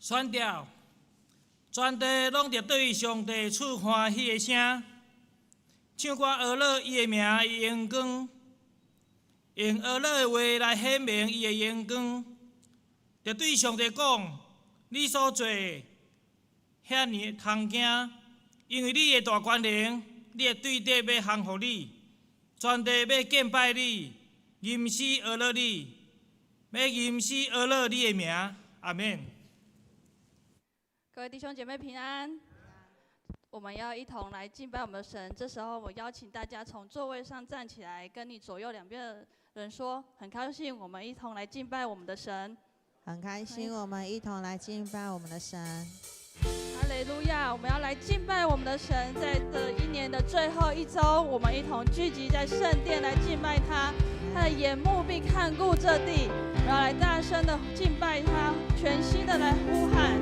宣吊，全地攏著對上帝賜歡喜的聲，唱歌呵咾伊的名，伊榮光，用呵咾的話來顯明伊的榮光，著對上帝講：你所做的遐爾通驚，因為你的大權能，你的對敵欲降服你，全地欲敬拜你，吟詩呵咾你，欲吟詩呵咾你的名。阿門。各位弟兄姐妹平安，我們要一同來敬拜我們的神。這時候，我邀請大家從座位上站起來，跟你左右兩邊的人說：很高興，我們一同來敬拜我們的神。很開心，我們一同來敬拜我們的神。哈利路亞！我們要來敬拜我們的神，在這一年的最後一周，我們一同聚集在聖殿來敬拜他。他的眼目必看顧這地，我們要來大聲的敬拜他，全心的來呼喊。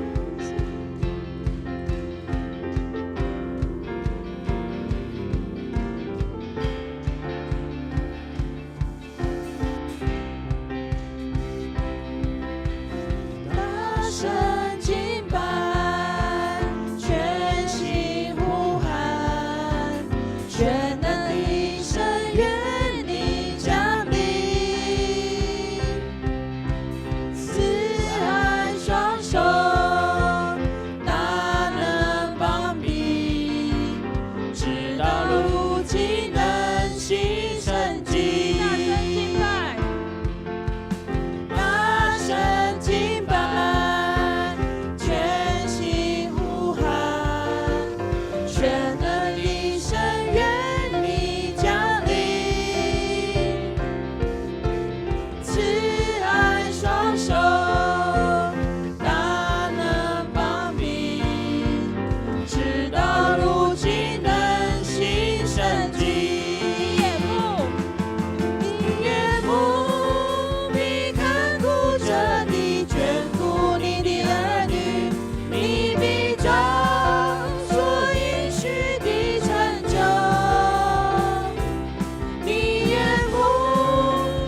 大聲敬拜，全心呼喊，全能的神願你降臨，慈愛雙手，大能膀臂，直到如今能行神蹟。大聲敬拜，大聲敬拜，全心呼喊，全能的神願你降臨，慈愛雙手，大能膀臂，直到如今能行神蹟。你眼目，你眼目必看顧這地，眷顧你的兒女，你必照所應許的成就。你眼目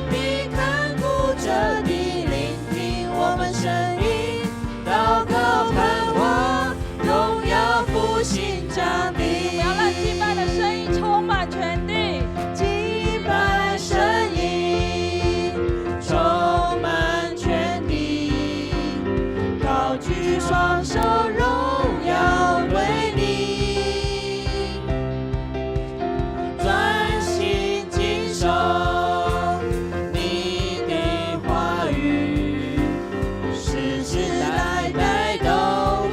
必看顧這地，聆聽我們聲音，禱告盼望，榮耀復興降臨。我們要讓敬拜的聲音充滿全地。敬拜聲音充滿全地，高舉雙手，榮耀歸你，專心謹守你的話語，世世代代都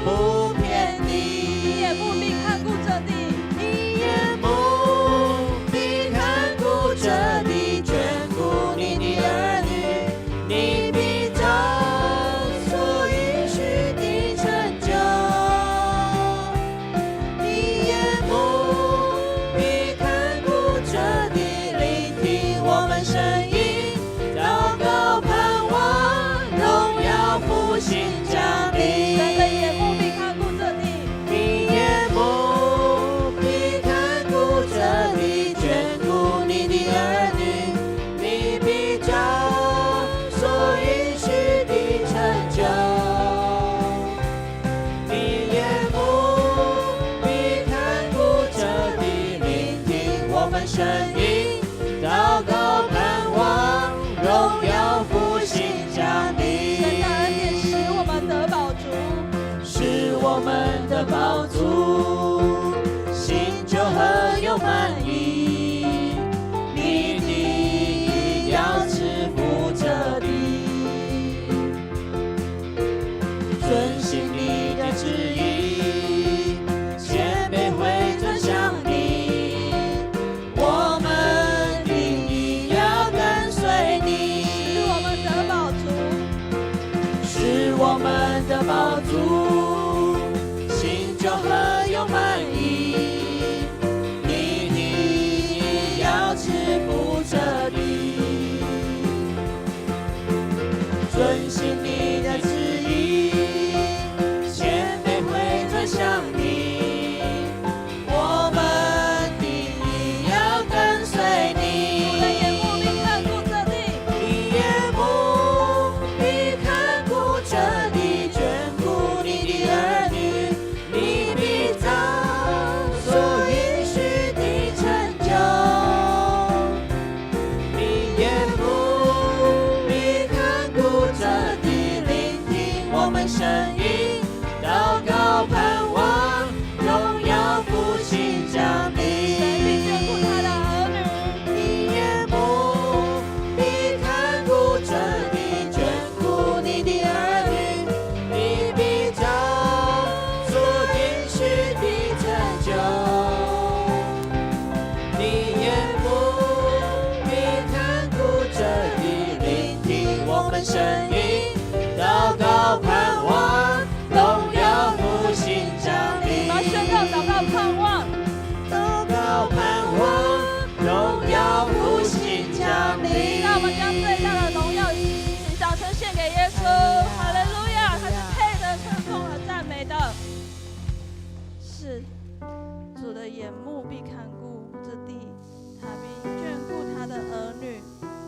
不偏你離。眼目必看顧這地，你眼目必看顧這地，眷顧你的兒女，你必照所應許的成就。你眼目必看顧這地，聆聽我們聲音，禱告盼望，榮耀復興降臨。神的眼目必看顧這地，你眼目必看顧這地，眷顧你的兒女，你必照所應許的成就。你眼目必看顧這地，聆聽我們聲音，禱告盼望，榮耀復興降臨。神的恩典使我們得飽足，使我們得飽足，心就何有滿意？你的義要賜福這地，遵行你的旨意，謙卑回轉向你，我們的義要跟隨你。使我們得飽足，使我們得飽足，心就何有滿意？你的義要賜福這地，遵行你的旨意，謙卑回轉向你，我們的義要跟隨你。主的眼目必看顧這地，你眼目必看顧這地，眷顧聲音，禱告盼望，榮耀復興降臨。我們宣告禱告盼望，禱告盼望，榮耀復興降臨。讓我們將最大的榮耀與掌聲獻給耶穌，哈利路亞！他是配得稱頌和讚美的。是主的眼目必看顧這地，他必眷顧他的兒女。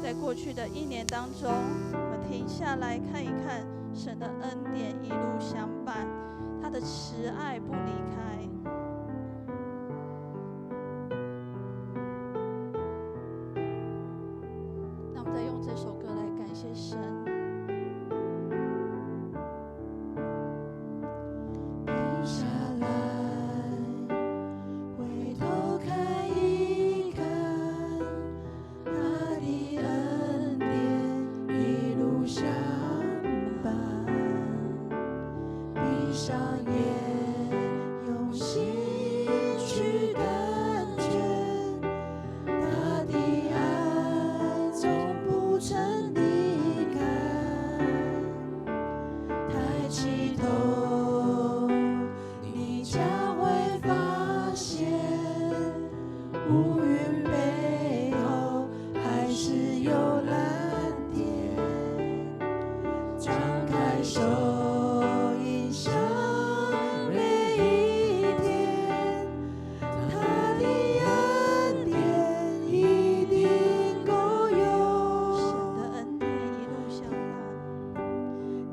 在過去的一年當中，我們停下來看一看神的恩典一路相伴，他的慈愛不離開。那我們再用這首歌來感謝神。停下來，回頭看一看，他的恩典一路相伴。閉上眼，用心去感覺，他的愛從不曾離開。抬起頭，你將會發現，烏雲背後還是有藍天。張開手，迎向每一天，他的恩典一定夠用。神的恩典一路相伴。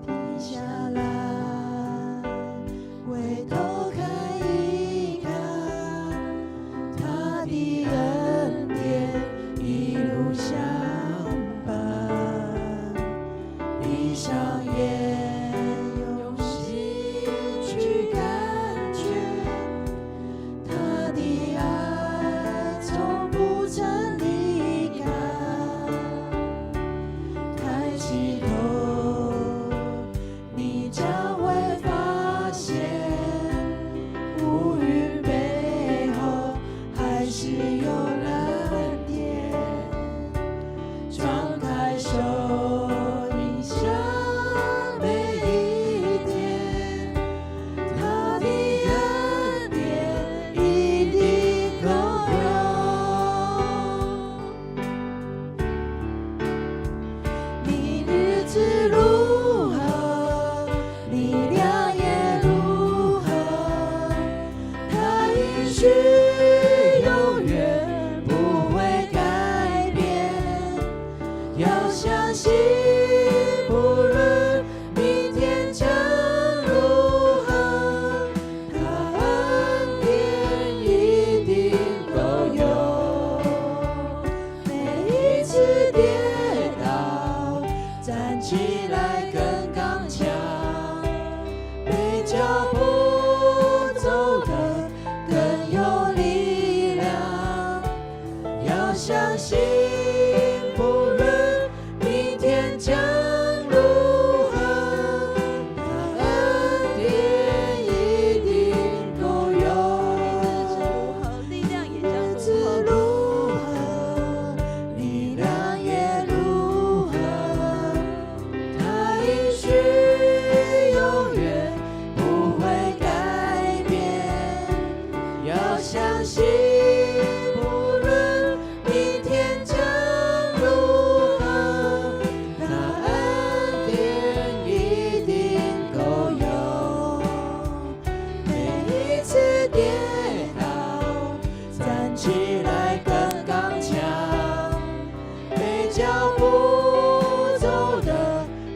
停下來，回頭看一看，他的恩典一路相伴。閉上眼，用心去感覺，他的愛從不曾離開。抬起頭，你將會發現，烏雲背後還是有藍天。張開手，迎向每一天，他的恩典一定夠用。你日子如何，力量也如何，他應許永遠不會改變。要相信，不論明天將如何，他恩典一定夠用。每一次跌倒，站起來更剛強，每腳步走得更有力量。要相信，不論明天將如何，他恩典一定夠用。日子如何，力量也將日子如如何。何，力量也如何，他應許永遠不會改變。要相信，不論明天將如何，他恩典一定夠用。每一次跌倒，站起來更剛強，每腳步走得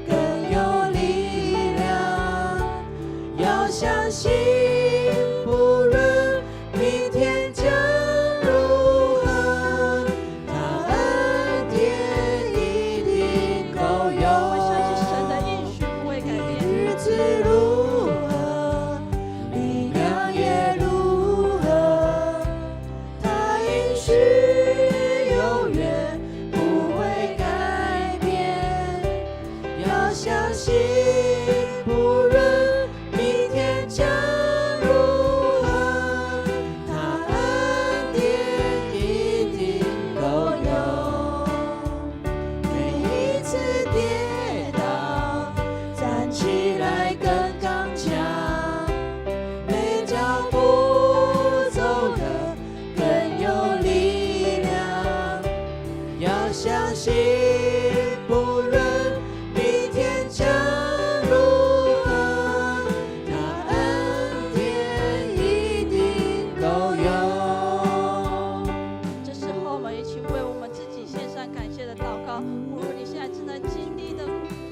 更有力量。要相信，不論明天將如何，他恩典一定夠用。我們相信神的應許不會改變。日子如何，力量也如何，他應許永遠不會改變。要相信，不論明天將如何，他恩典一定夠用。每一次跌倒，無論你現在正在經歷的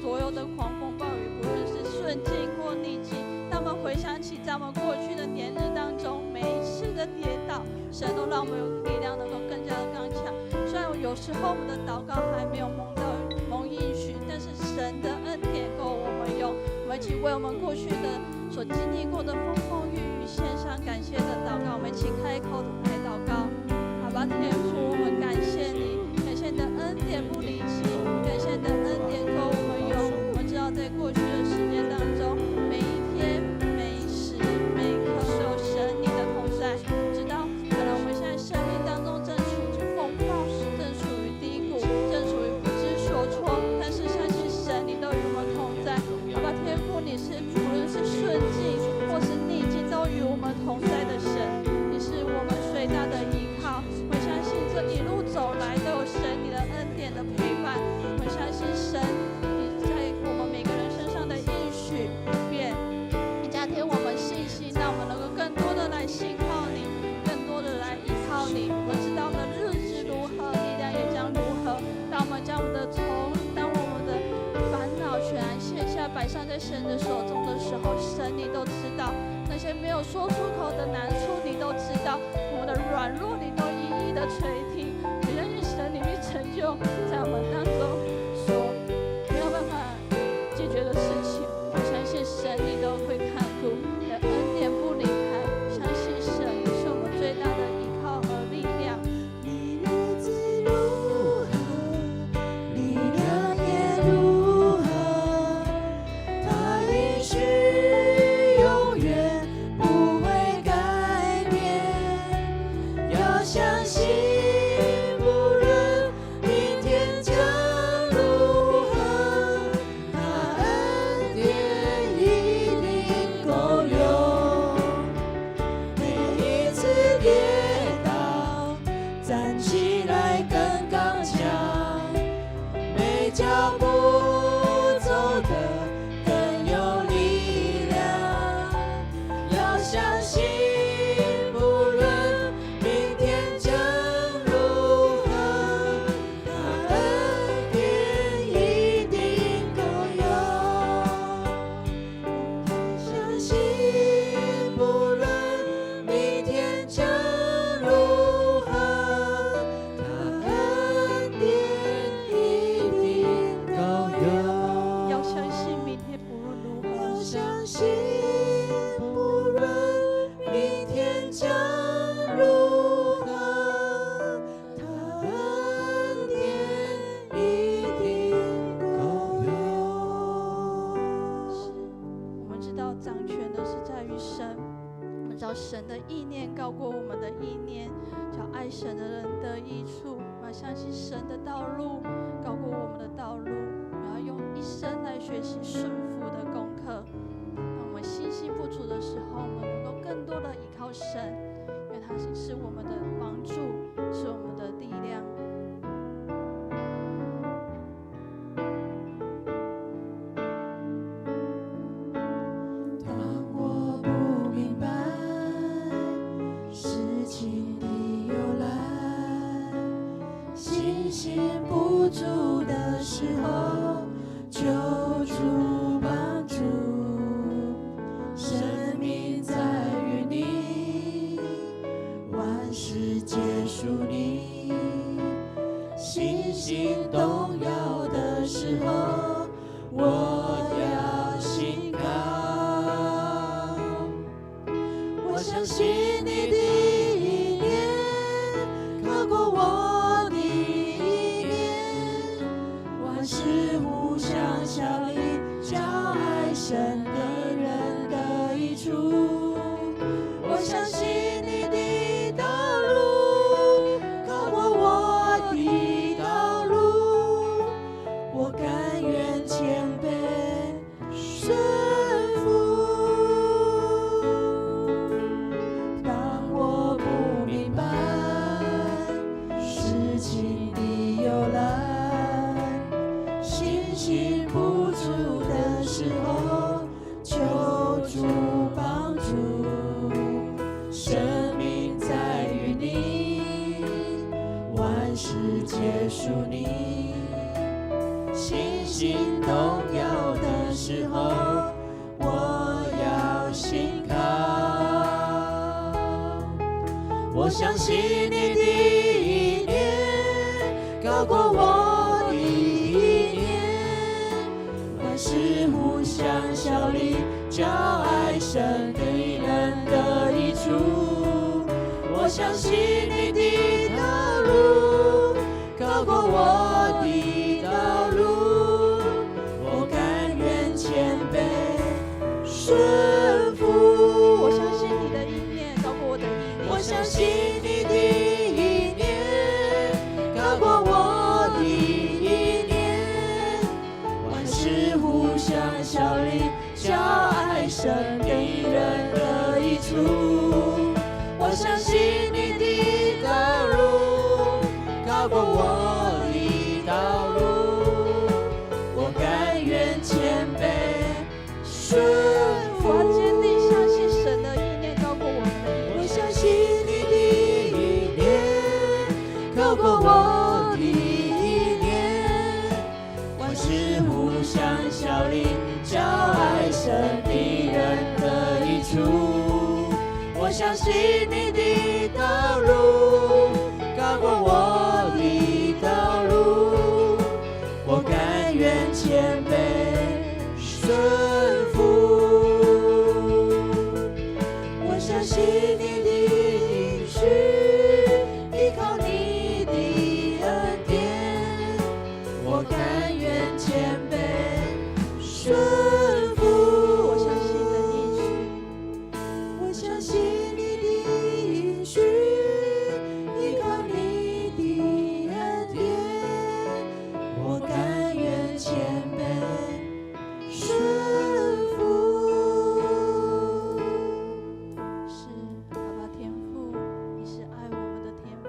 所有的狂風暴雨，不論是順境或逆境，當我們回想起在我們過去的年日當中，每一次的跌倒，神都讓我們有力量能夠更加的剛強。雖然有時候我們的禱告還沒有蒙到蒙應許，但是神的恩典夠我們用。我們一起為我們過去的所經歷過的風風雨雨獻上感謝的禱告。我們一起開口來禱告。阿爸天父，我們感謝你，感謝你的恩典不離棄，感謝你的恩典夠我們用。我們知道在過去的時間當中，每一天、每一時、每一刻都有神你的同在。直到可能我們現在生命當中正處於風暴，正處於低谷，正處於不知所措，但是相信神你都與我們同在。阿爸天父，你是無論是順境或是逆境，都與我們同在的神，你是我們最大的依靠。我相信這一路走來都有神你的恩典的陪伴。我相信神你在我們每個人身上的應許不變，你加添我們信心，讓我們能夠更多的來信靠你，更多的來依靠你。我知道我們的日子如何，力量也將如何。當我們將我們的愁，當我們的煩惱全然卸下，擺上在神的手中的時候，神你都知道。那些沒有說出口的難處，你都知道；我們的軟弱，你都一一的垂聽。我相信神你必成就在我們當中所沒有辦法解決的事情。我相信神你都會看顧，你的恩典不離開。相信神是我們最大的依靠和力量。你日子如何，力量也如何，他應許永遠不會改變。要相信，不論明天將如何，他恩典一定夠用。每一次跌倒，站起來更剛強，每腳步走得更有力量。要相信，不論明天將如何，他恩典一定夠用。相信，不論明天將如何，他恩典一定夠用。要相信明天不論如何，要相信，不論明天將如何，他恩典一定夠用。是，我們知道掌權的是在於神，我們知道神的意念高過我們的意念，叫愛神的人得益處。我們相信神的道路高過我們的道路，我們要用一生來學習順服的功課。當我們信心不足的時候，我們能夠更多的依靠神，因為他是我們的幫助，是我們的力量。當我不明白事情的由來，信心不足的時候，求主幫助。生命在於你，萬事皆屬你。信心動搖的時候，我要信靠。我相信你的意念高過我的意念，萬事互相效力，叫愛神的人得益處。我相信你的道路高過我的道路，我甘願謙卑順服。當我不明白事情的由來，信心不足的時候，求主幫助。生命在於你，萬事皆屬你。信心動搖的時候，我要信靠。我相信你的意念高過我的意念，萬事互相效力，叫愛神的人得益處。我相信你的道路高過我的道路，我甘願謙卑順服。我相信你的意念高過我的意念。我相信你的意念高過我的意念，萬事互相效力，叫愛神的人得益處。我相信你的道路高過我的道路，我甘願謙卑順服。我要堅定相信神的意念高過我們的意念。我相信你的意念高過我的意念，萬事互相效力，叫愛神的人得益處。我相信你的道路高過我的道路，我甘願謙卑順服。我相信你的應許，依靠你的恩典，我甘願謙卑順服。我相信你的應許，我相信你的應許，依靠你的恩典，我甘願謙卑順服。是阿爸天父，你是愛我們的天父，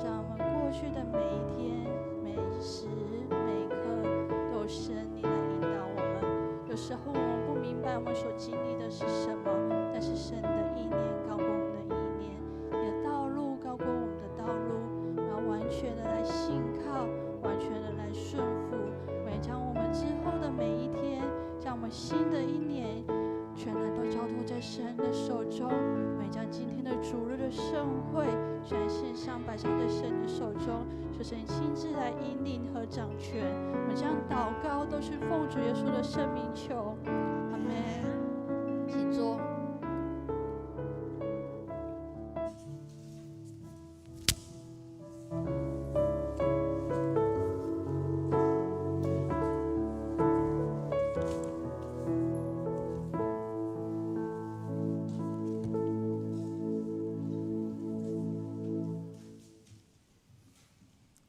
讓我們過去的每一天、每時每刻，都有神你來引導我們。有時候我們不明白我們所經歷的是什麼，但是神的意念高過我們的意念，你的道路高過我們的道路，然後完全的來信靠，完全的來順服。我也將我們之後的每一天，將我們新的一年，全然都交託在神的手中。我們將今天的主日的聖會，全獻上擺上在神的手中，求神親自來引領和掌權。我們將禱告都是奉主耶穌的聖名求，阿門。請坐。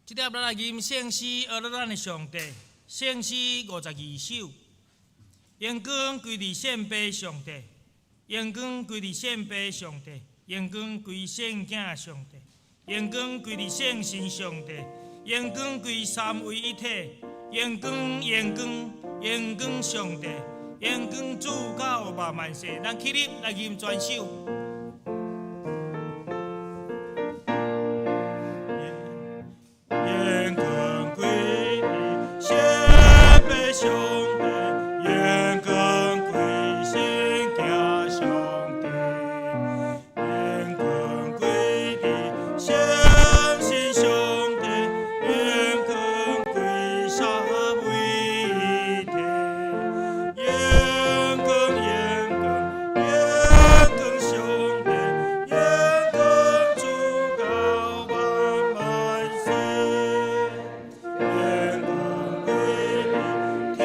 這粒咱來吟聖詩，學咱的上帝。聖詩52首，榮光歸佇聖父上帝，榮光歸佇聖父上帝，榮光歸聖囝上帝，榮光歸佇聖神上帝，榮光歸三位一體，榮光榮光榮光上帝，榮光主到萬萬世。咱起立來吟全首。榮光歸佇聖父上帝，榮光歸聖囝上帝，榮光歸佇聖神上帝，榮光歸三位一體，榮光榮光榮光上帝，榮光主到萬萬世。榮光歸佇天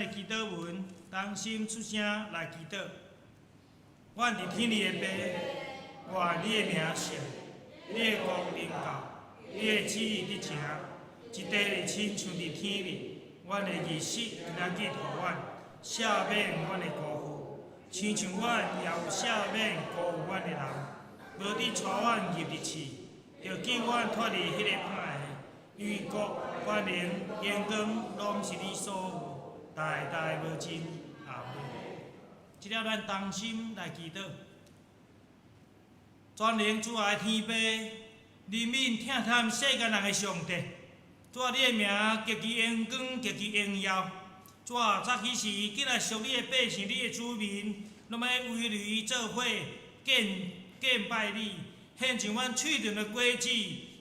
的祈禱文，同心出聲來祈禱。阮佇天裡的父，願你的名聖，你的國臨到，你的旨意得成，佇地裡親像佇天裡。阮的日食今仔日予阮，赦免阮的辜負，親像阮也有赦免辜負阮的人。無得帶阮入佇試，著救阮脫離彼個歹的。因為國、權能、榮光，攏是你所有，代代無盡。阿門。這了咱同心來祈禱。全能慈愛天父，憐憫疼慘世間人的上帝，主啊，你的名極其榮光，極其榮耀。主啊，早起時，緊來屬你的百姓，你的子民，攏愛圍籬做伙敬敬拜你，獻上阮喙唇的果子，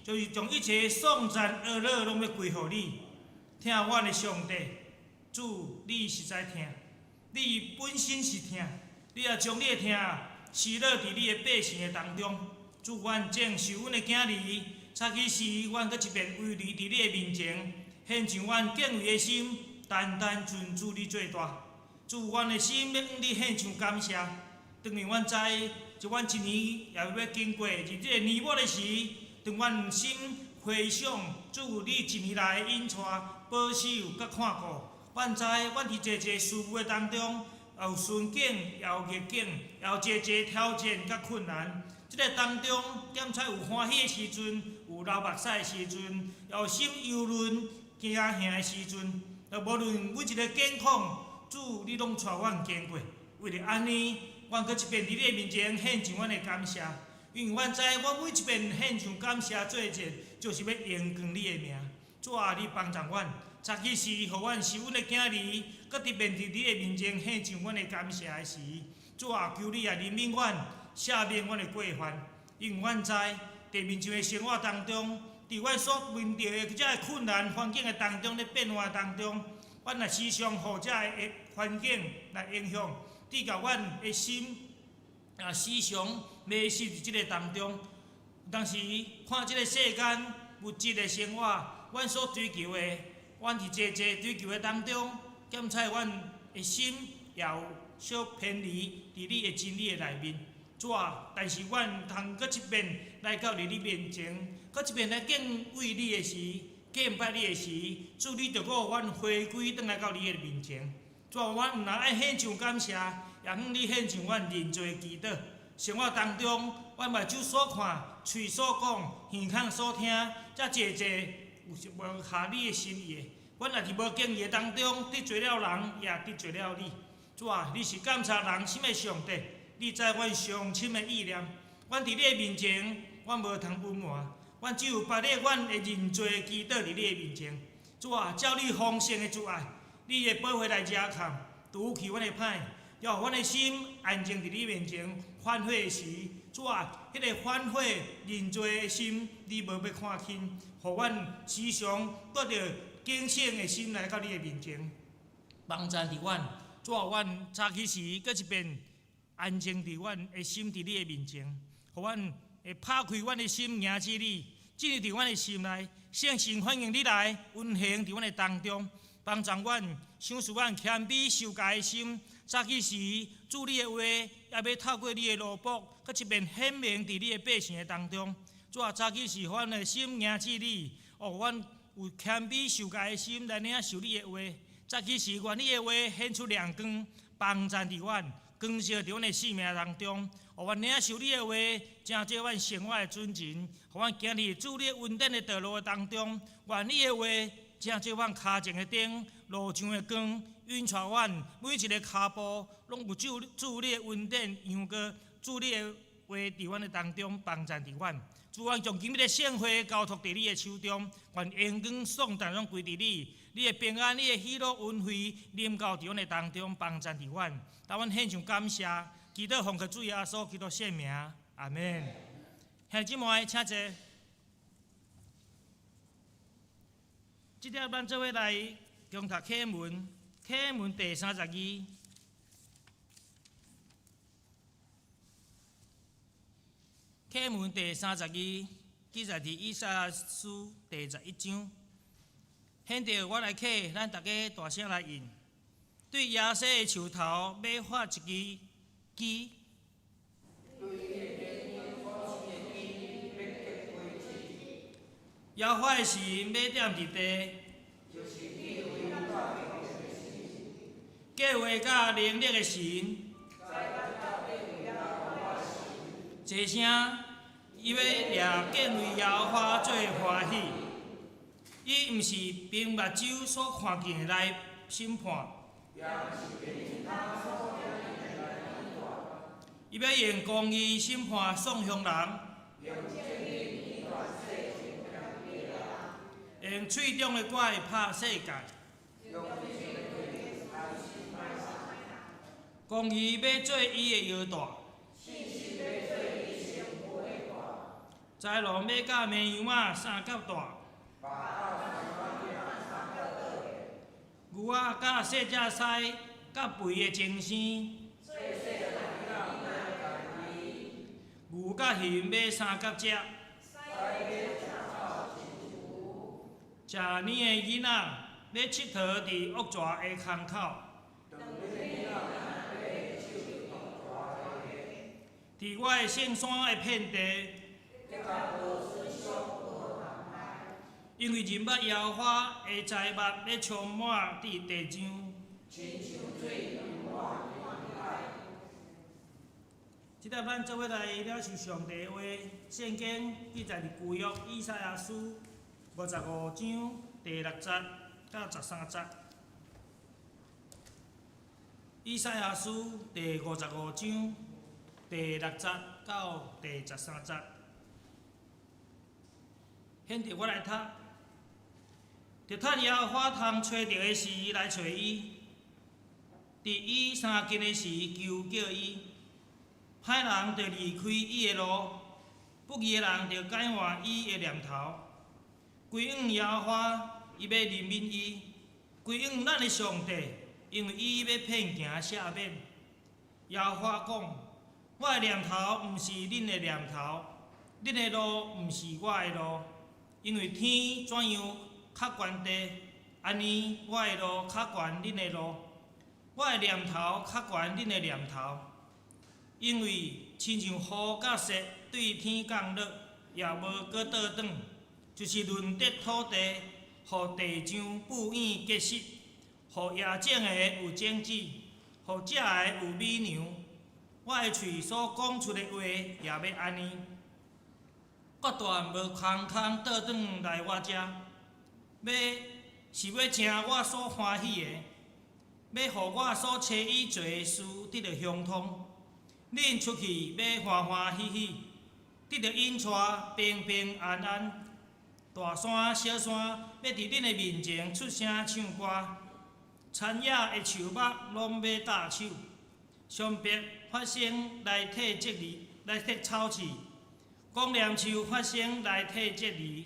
就是將一切頌讚呵咾攏欲歸予你。疼阮的上帝，主，你實在疼，你本身是疼，你也將你的疼施落佇你的百姓的當中。主，阮正受阮的囝兒，早起時，阮閣一遍圍籬佇你的面前，獻上阮敬畏的心，單單尊主你最大。主，阮的心欲向你獻上感謝。當然，阮知，這阮一年也欲經過，佇這个年末的時，當阮心回想主你一年來引帶、保守佮看顧，阮知，阮佇濟濟事務的當中，也有順境，也有逆境，也有濟濟挑戰佮困難。這个當中，檢查有歡喜的時陣，有流目屎的時陣，也有心憂慮、驚嚇的時陣。無論每一个境況，主你攏帶阮經過。為著按呢，阮閣一遍佇你的面前獻上阮的感謝，因為阮知，阮每一遍獻上感謝做祭，就是欲榮光你的名。主啊，你幫助阮，早起時，予阮是阮的囝兒，閣特別佇你的面前獻上阮的感謝的時，主啊，求你來憐憫阮，赦免阮的過犯，因為阮知，地面上的生活當中，佇阮所面對的這个困難環境的當中咧變化當中，阮若時常予這个環境來影響，致予阮的心啊時常迷失佇這个當中。有當時看這个世間物質的生活，阮所追求的，阮佇濟濟追求的當中，檢查阮的心也有小偏離佇你的真理的內面。主啊，但是阮通閣一遍來到佇你面前，閣一遍來敬畏你的時，敬拜你的時，主你就閣予阮回歸轉來到你的面前。主啊，阮毋但愛獻上感謝，也向你獻上阮認罪祈禱。生活當中，阮目睭所看、喙所講、耳孔所聽，遮濟濟有是無合你的心意的。阮若佇無經意的當中得罪了人，也得罪了你。主啊，你是監察人心的上帝，你知阮上深的意念。阮佇你的面前，阮無通隱瞞，阮只有擺列阮的認罪祈禱佇你的面前。主啊，照你豐盛的慈愛，你的寶血來遮蓋，除去阮的歹，予阮的心安靜佇你面前反悔的時，主啊，彼个反悔認罪的心，你無欲看輕，予阮時常帶著警醒的心來到你的面前，幫贊佇阮。主啊，阮早起時閣一遍安靜佇阮的心佇你的面前，予阮會拍開阮的心迎接你，進入佇阮的心內，聖神歡迎你來運行佇阮的當中，幫助阮賞賜阮謙卑受教的心。早起時，主你的話也欲透過你的奴僕，閣一遍顯明佇你的百姓的當中。主啊，早起時，予阮的心迎接你，予阮有謙卑受教的心來領受你的話。早起時，願你的話顯出亮光，幫贊佇阮，光照佇阮的生命當中，予阮領受你的話，成做阮生活的準繩，予阮行佇主你恩典的道路的當中。願你的話成做阮跤前的燈，路上的光，引帶阮每一个跤步，攏有主主你的恩典，陽光，主你的話佇阮的當中幫贊佇阮。主，阮將今日的聖會交託佇你的手中，願榮光頌讚攏歸佇你，你的平安、你的喜樂、恩惠臨到佇阮的當中，幫贊佇阮。當阮獻上感謝，祈禱奉靠主耶穌基督聖名，阿門。兄弟姊妹，請坐。這帖咱做伙來共讀啟文，啟文第三十二。啟文第三十二，記載佇以賽亞書第11章。現在我來啟，咱逐家大聲來應。對耶西的樹頭欲發一支枝。耶和華的神欲踮佇地，計劃佮能力的神，齊聲，伊欲掠敬畏耶和華做歡喜。伊毋是憑目睭所看見的來審判，伊欲用公義審判喪鄉人，用喙中的拐拍世界。公義欲做伊的腰帶，豺狼欲佮綿羊仔相佮蹛，牛仔佮細隻獅佮肥的精生，牛佮熊欲相佮食。食奶的囡仔欲𨑨迌佇沃泉的空口。佇我的聖山的遍地，因為認捌耶和華的災物欲充滿佇地上。這粒咱做伙來領受上帝的話，聖經記載佇舊約以賽亞書55章第6節到13節。以賽亞書第五十五章第六節到第十三節。現佇我來讀，著趁耶和華通揣著的時來揣伊，佇伊相近的時求叫伊。歹人著離開伊的路，不義的人著改換伊的念頭。歸向耶和華，伊欲憐憫伊；歸向咱的上帝，因為伊欲遍行赦免。耶和華講：我的念頭毋是恁的念頭，恁的路毋是我的路。因為天怎樣較懸地，按呢我的路較懸恁的路，我的念頭較懸恁的念頭。因為親像雨佮雪對天降落，也無閣倒轉，就是潤澤土地，予地上布院結實，予野種的有種子，予食的有米糧。我的喙所講出的話也欲按呢，決斷無空空倒轉來我遮，欲是欲成我所歡喜的，欲予我所差伊做的事得著亨通。恁出去欲歡歡喜喜，得著引帶平平安安。大山小山欲佇恁的面前出聲唱歌，田野的樹木攏欲搭手，松柏發聲來替蟄離，來替草刺；廣欒樹發聲來替蟄離。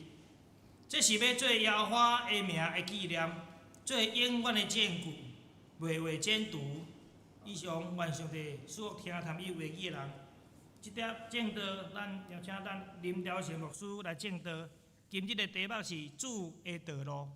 這是欲做耶和華的名的紀念，做永遠的證據，袂會剪除。以上，願上帝賜福聽參伊話語的人。這帖證道，咱邀請咱林兆成牧師來證道。今日的題目是主的道路。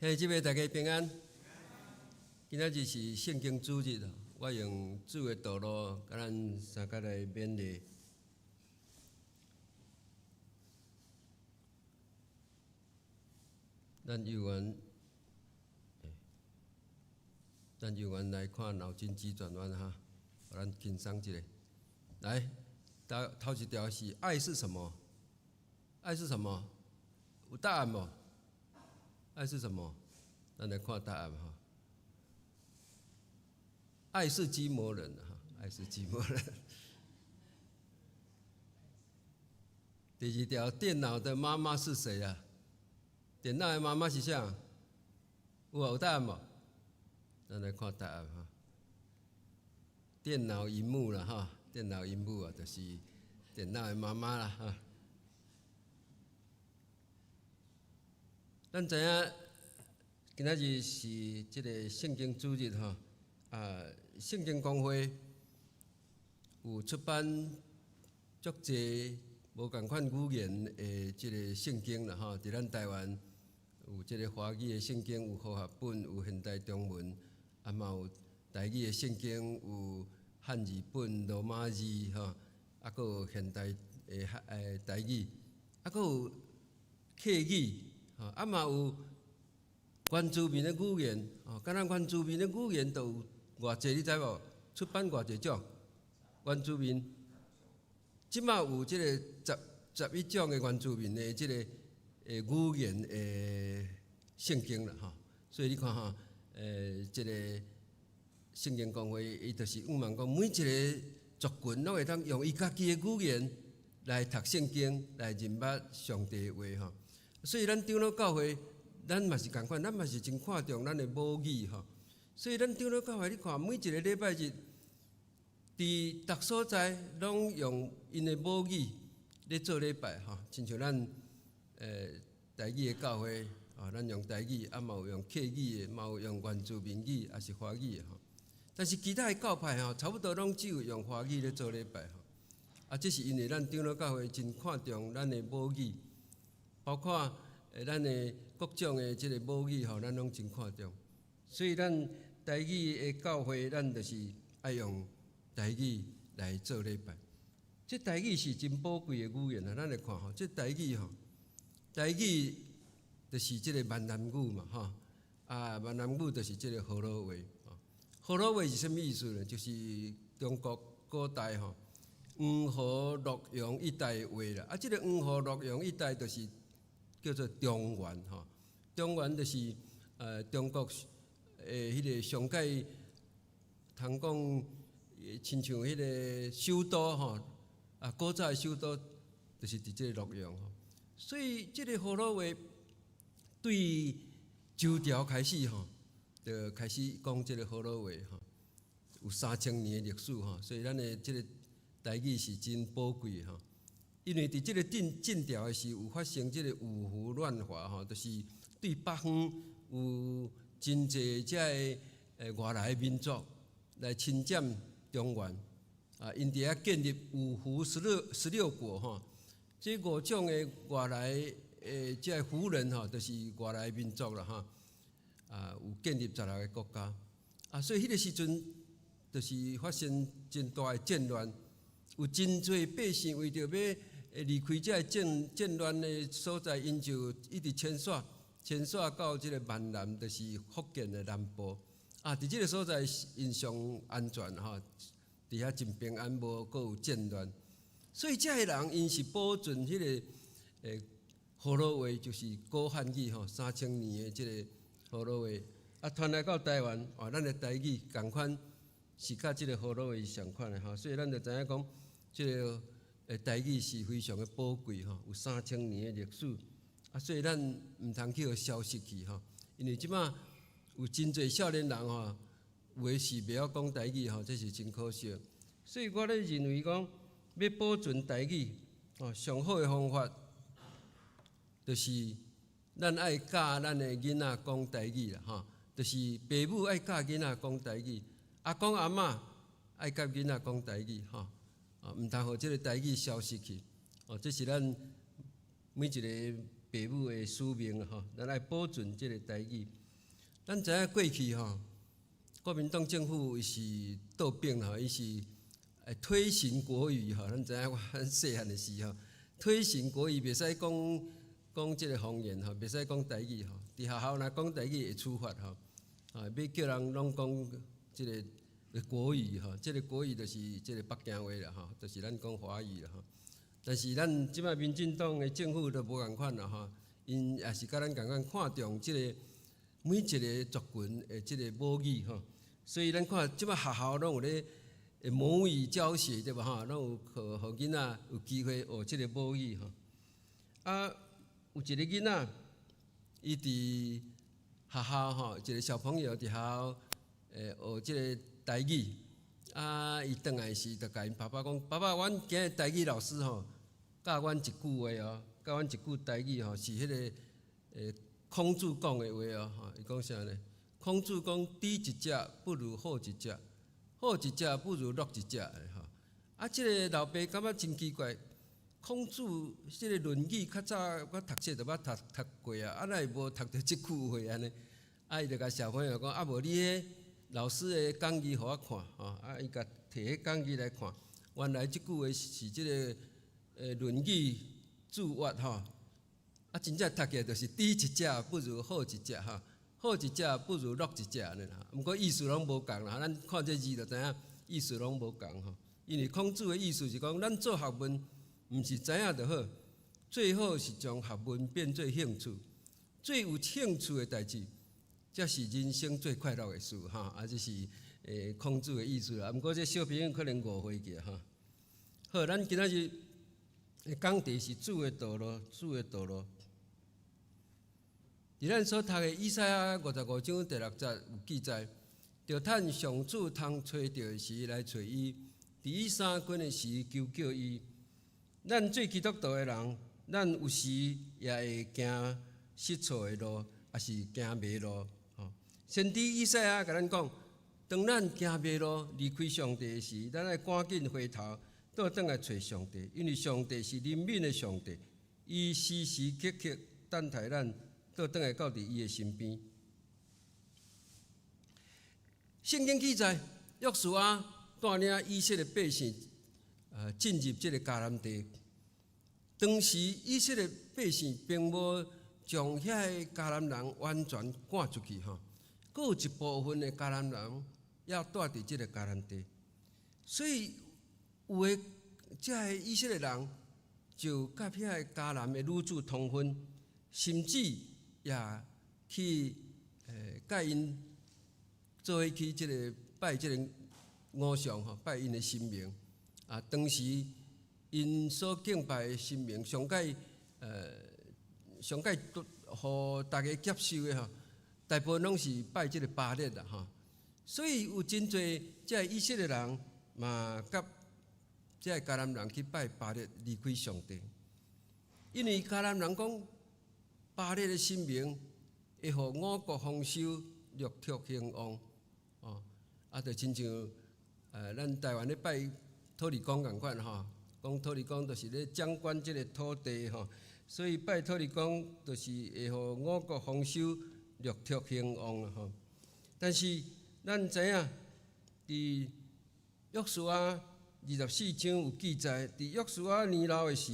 兄姊妹大家平安。今仔日是聖經主日，我用主的道路，共咱相共來勉勵。咱有緣，咱有緣來看腦筋急轉彎哈，予咱輕鬆一下。來，頭頭一條是愛是什麼？愛是什麼？有答案無？愛是什麼？咱來看答案哈。愛是折磨人哈，愛是折磨人。第二條，電腦的媽媽是誰啊？電腦的媽媽是啥？有啊，有答案無？咱來看答案哈。電腦螢幕啦哈，電腦螢幕啊，就是電腦的媽媽啦哈。咱知影，今仔日是這个聖經主日吼，啊，聖經公會有出版足濟無仝款語言的這个聖經啦吼，佇咱台灣有這个華語的聖經，有和合本，有現代中文，啊嘛有台語的聖經，有漢字本、羅馬字吼，啊，閣有現代的台語，啊，閣有客語，吼，啊嘛有原住民的語言，吼，敢若原住民的語言都有偌濟，你知無？出版偌濟種？原住民，這馬有這個11種的原住民的這个語言的聖經啦，吼。所以你看吼，這个聖經公會，伊就是向望講，每一个族群攏會當用伊家己的語言來讀聖經，來認捌上帝的話，吼。所以咱長老教會，咱嘛是仝款，咱嘛是真看重咱的母語吼。所以咱長老教會，你看每一个禮拜日，佇逐所在攏用𪜶的母語咧做禮拜吼，親像咱台語的教會，哦，咱用台語，啊嘛有用客語的，嘛有用原住民語，抑是華語的吼。但是其他的教派吼，差不多攏只有用華語咧做禮拜吼。啊，這是因為咱長老教會真看重咱的母語，包括咱的各種的這个母語吼，咱攏真看重。所以咱台語的教會，咱就是愛用台語來做禮拜。這台語是真寶貴的語言啊！咱來看吼，這台語吼，台語就是這个閩南語嘛，吼。啊，閩南語就是這个河洛話。河洛話是啥物意思呢？就是中國古代吼，黃河洛陽一帶的話啦。啊，這个黃河洛陽一帶就是叫做中原吼。中原就是中國的彼个上蓋通講，親像彼个首都吼，啊，古早的首都就是佇這个洛陽吼。所以這个河洛話對周朝開始吼，就開始講這个河洛話吼，有3000年的歷史吼，所以咱的這个台語是真寶貴吼。因為佇這个晉朝的時，有發生這个五胡亂華吼，就是對北方有真濟這个外來的民族來侵佔中原，啊，𪜶佇遐建立五胡十六國吼，這五種的外來的這个胡人吼，就是外來民族啦吼，啊，有建立16个國家，啊，所以彼个時陣就是發生真大的戰亂，有真濟百姓為著欲離開這个戰亂的所在，𪜶就一直遷徙，遷徙到這个閩南，就是福建的南部。啊，佇這个所在𪜶上安全吼，佇遐真平安，無閣有戰亂。所以這个人𪜶是保存彼个河洛話，就是古漢語吼，3000年的這个河洛話。啊，傳來到台灣，哦，咱的台語仝款是佮這个河洛話是相款的吼，所以咱就知影講，這个台語是非常的寶貴吼，有三千年的歷史。啊，所以咱毋通去予消失去吼，因為這馬有真濟少年人吼，有的是袂曉講台語吼，這是真可惜。所以我咧認為講，欲保存台語，哦，上好的方法，就是咱愛教咱的囡仔講台語啦，吼，就是爸母愛教囡仔講台語，阿公阿嬤愛佮囡仔講台語，吼，啊，毋通予這个台語消失去。哦，這是咱每一个爸母的使命吼，咱愛保存這个台語。咱知影過去吼，國民黨政府伊是倒反吼，伊是推行國語吼。咱知影我咱細漢的時候，推行國語袂使講講這个方言吼，袂使講台語吼。佇學校若講台語會處罰吼，啊，欲叫人攏講這个國語吼，這个國語就是這个北京話啦吼，就是咱講華語啦吼。但是咱這擺民進黨的政府都無仝款啦吼，𪜶也是佮咱仝款看重這个每一个族群的這个母語吼，所以咱看這擺學校攏有咧母語教學對無吼，攏有予囡仔有機會學這个母語吼。啊，有一个囡仔，伊佇學校吼，一个小朋友佇學校學這个台語，啊，伊轉來時就共𪜶爸爸講：爸爸，阮今日台語老師吼教阮一句話哦，教阮一句台語吼，是彼个孔子講的話哦，吼，伊講啥呢？孔子講：知一隻不如好一隻，好一隻不如樂一隻的吼。啊，這个老爸感覺真奇怪，孔子這个《論語》較早我讀冊就捌讀讀過啊，啊，哪會無讀著這句話按呢？啊，伊就共小朋友講：啊，無你彼老師的講義予我看，吼，啊，伊共提彼講義來看，原來這句話是這个《論語》注曰吼。啊，真正讀起來就是知一隻不如好一隻吼，好一隻不如樂一隻按呢啦。毋過意思攏無仝啦，咱看這字就知影意思攏無仝吼。因為孔子的意思是講，咱做學問毋是知影就好，最好是將學問變做興趣，最有興趣的代誌，才是人生最快樂的事吼。啊，這是孔子的意思啦。毋過這小朋友可能誤會去吼。好，咱今仔日的講題是主的道路，主的道路。佇咱所讀的以賽亞55章第6節有記載，著趁上主通揣著的時來揣伊，佇伊相近的時求叫伊。咱做基督徒的人，咱有時也會行失錯的路，抑是行迷路。吼，先知以賽亞共咱講，當咱行迷路離開上帝的時，咱愛趕緊回頭，倒轉來揣上帝，因為上帝是憐憫的上帝，伊時時刻刻等待咱倒轉來到佇伊的身邊。聖經記載，約書亞帶領以色列百姓，進入這个迦南地。當時以色列百姓並無將遐个迦南人完全趕出去，吼，閣有一部分的迦南人猶蹛佇這个迦南地，所以有的這个以色列人就佮遐个迦南的女子通婚，甚至也去佮𪜶做伙去這个拜這个偶像吼，拜𪜶的神明。啊，當時𪜶所敬拜的神明，上蓋予大家接受的吼，大部分攏是拜這个巴力啦吼。所以有真濟這个以色列人嘛，佮這个迦南人去拜巴力，離開上帝。因為迦南人講巴力的神明會予五穀豐收、六畜興旺，哦，啊，就親像咱台灣咧拜土地公仝款吼，講土地公就是咧掌管這个土地吼，所以拜土地公就是會予五穀豐收、六畜興旺吼。但是咱知影，佇約書亞24章有記載，佇約書亞年老的時，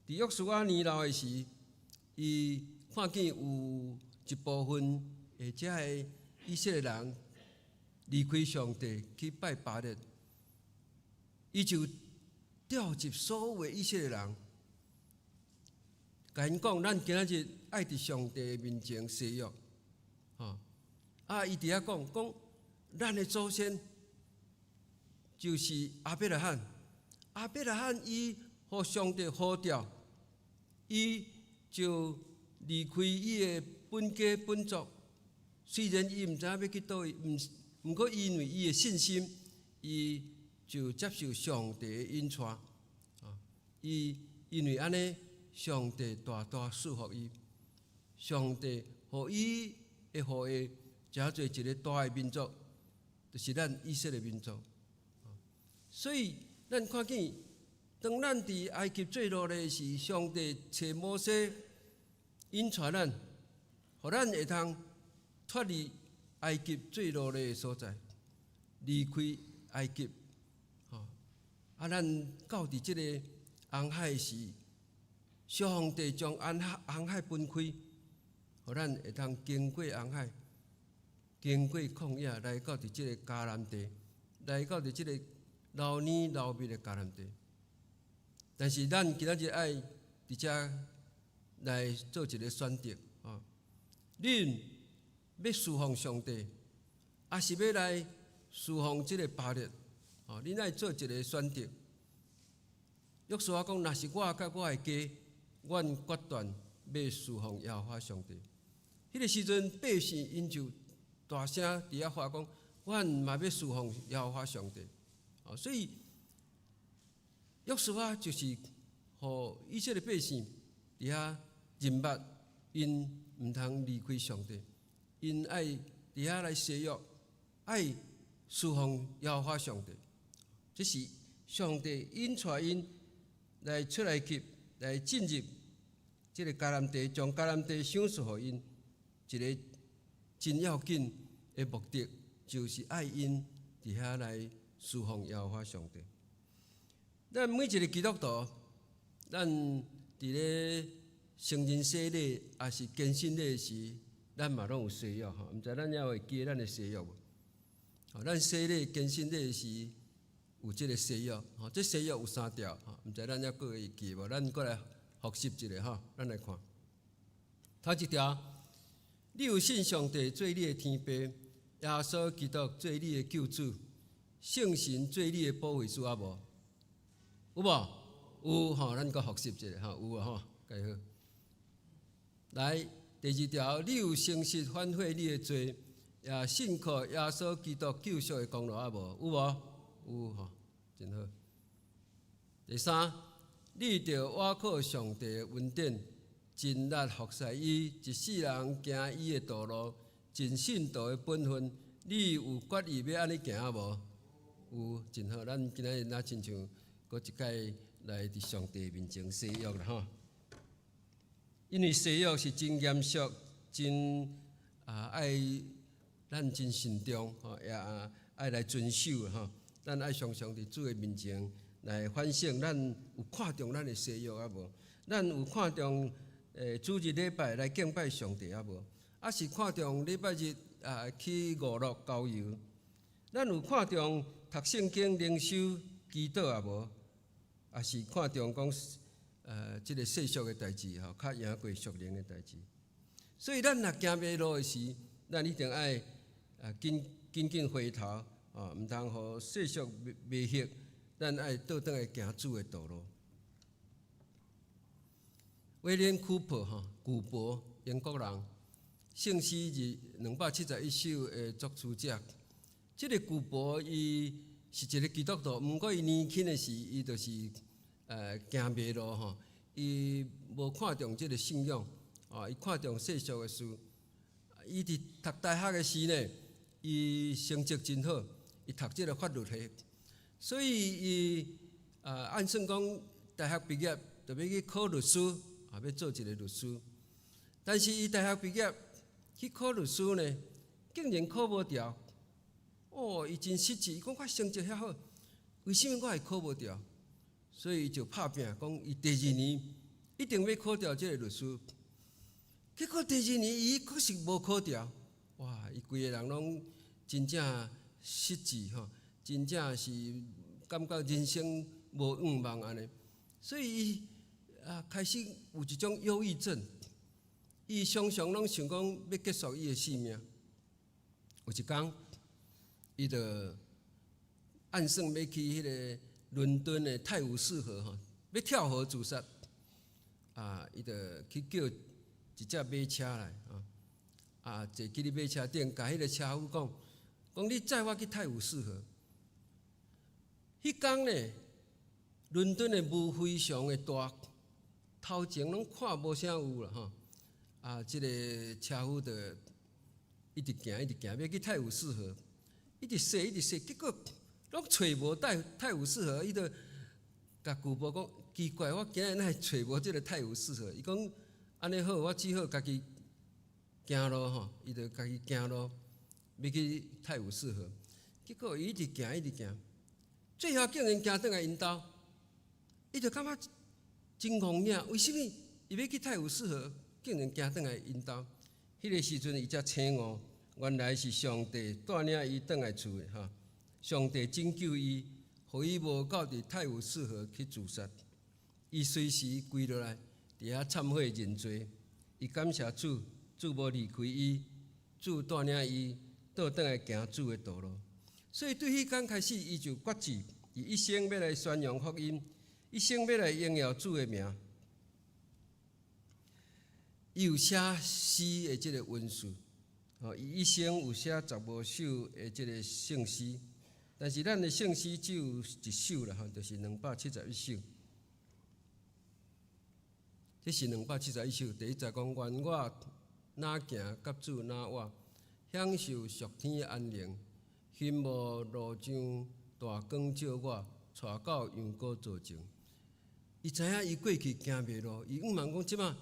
佇約書亞年老的時，伊看見有一部分的這个以色列人離開上帝去拜巴力，伊就召集所有的以色列人，共𪜶講：咱今仔日愛佇上帝面前誓約，吼！啊，伊佇遐講講，咱的祖先就是亞伯拉罕，亞伯拉罕伊予上帝呼召，伊就離開伊的本家本族，雖然伊毋知影欲去佗位，毋過因為伊的信心，伊就接受上帝的引帶。伊因為按呢，上帝大大賜福伊，上帝予伊的後裔成做一个大的民族，就是咱以色列民族。所以咱看見，當咱佇埃及做奴隸時，上帝揣摩西引帶咱，予咱會通脫離埃及做奴隸的所在，離開埃及。吼！啊，咱到佇這个紅海時，上帝將紅海紅海分開，予咱會通經過紅海，經過曠野，來到佇這个迦南地，來到佇這个流奶流蜜的迦南地。但是咱今仔日愛佇遮來做一个選擇，吼！恁欲事奉上帝，抑是欲來事奉這个巴力？吼！恁愛做一个選擇。約書亞講：若是我佮我的家，阮決斷欲事奉耶和華上帝。彼个時陣，百姓𪜶就大聲佇遐喊講：阮嘛欲事奉耶和華上帝。哦，所以約書亞就是予以色列百姓佇佇遐認捌𪜶毋通離開上帝，𪜶愛佇遐來誓約，愛事奉耶和華上帝。這是上帝引帶𪜶來出埃及，來進入這个迦南地，將迦南地賞賜予𪜶，一个真要緊的目的，就是愛𪜶佇遐來事奉耶和華上帝。咱每一个基督徒，咱佇咧成人洗禮，抑是堅信禮時，咱嘛攏有誓約吼。毋知咱猶會記得咱的誓約無？吼，咱洗禮、堅信禮時有這个誓約，吼，這誓約有三條，吼，毋知咱猶閣會記無？咱閣來複習一下吼，咱來看。頭一條，你有信上帝做你的天父，耶穌基督做你的救主，聖神做你的保惠師啊無？有無？有吼，咱閣複習一下吼，有啊吼，蓋好。來，第二條，你有誠實反悔你的罪，也信靠耶穌基督救贖的功勞啊無？有無？有吼，真好。第三，你著倚靠上帝的恩典，盡力服侍伊，一世人行伊的道路，盡信徒的本分。你有決意欲按呢行啊無？有，真好。咱今仔日若親像閣一擺來佇上帝面前誓約啦吼。因為誓約是真嚴肅、真啊愛咱真慎重吼，也愛來遵守吼。咱愛常常佇主的面前來反省，咱有看重咱的誓約啊無？咱有看重主日禮拜來敬拜上帝啊無？抑是看重禮拜日啊去娛樂郊遊？咱有看重讀聖經、靈修、祈禱啊無？抑是看重講這个世俗的代誌吼，較贏過屬靈的代誌。所以咱若行迷路的時，咱一定愛啊緊緊緊回頭啊，毋通予世俗迷惑。咱愛倒轉來行主的道路。威廉庫珀吼，古柏，英國人，聖詩是271首的作詞者。這个古柏伊是一个基督徒，毋過伊年輕的時，伊就是行迷路吼，伊無看重這个信仰，啊，伊看重世俗的事。伊佇讀大學的時呢，伊成績真好，伊讀這个法律系，所以伊按算講大學畢業就欲去考律師，啊，欲做一个律師。但是伊大學畢業去考律師呢，竟然考無著。哦，伊真失志，伊講我成績遐好，為啥物我會考無著？所以伊就拍拚，講伊第二年一定欲考著這个律師。結果第二年伊閣是無考著，哇！伊規个人攏真正失志吼，真正是感覺人生無盼望按呢。所以伊啊開始有一種憂鬱症，伊常常攏想講欲結束伊的性命。有一工，伊就按算欲去彼个倫敦的泰晤士河吼，欲跳河自殺。啊，伊就去叫一隻馬車來，啊，啊，坐佇咧馬車頂，共彼个車夫講，講你載我去泰晤士河。彼工呢，倫敦的霧非常的大，頭前攏看無啥有啦吼。啊，這个車夫就一直行，一直行，欲去泰晤士河，一直踅，一直踅，結果攏揣無泰晤士河，伊就共舊部講，奇怪，我今日哪會揣無這个泰晤士河？伊講按呢好，我只好家己行路吼，伊就家己行路，欲去泰晤士河。結果伊一直行，一直行，最後竟然行轉來𪜶兜，伊就感覺真戇影，為啥物伊欲去泰晤士河，竟然行轉來𪜶兜？彼个時陣伊才醒悟，原來是上帝帶領伊轉來厝的吼。上帝拯救伊，予伊無到佇泰晤士河去自殺。伊隨時跪落來，佇遐懺悔認罪。伊感謝主，主無離開伊，主帶領伊倒轉來行主的道路。所以對彼工開始，伊就決志，伊一生欲來宣揚福音，一生欲來榮耀主的名。伊有寫詩的這个恩賜，吼，伊一生有寫15首的這个聖詩，但是咱的聖詩只有一首啦，吼，就是271首。這是271首，第一節講：願我若行佮主若活，享受屬天的安寧，雲霧路上大光照我，帶到羊羔座前。伊知影伊過去行迷路，伊向望講這馬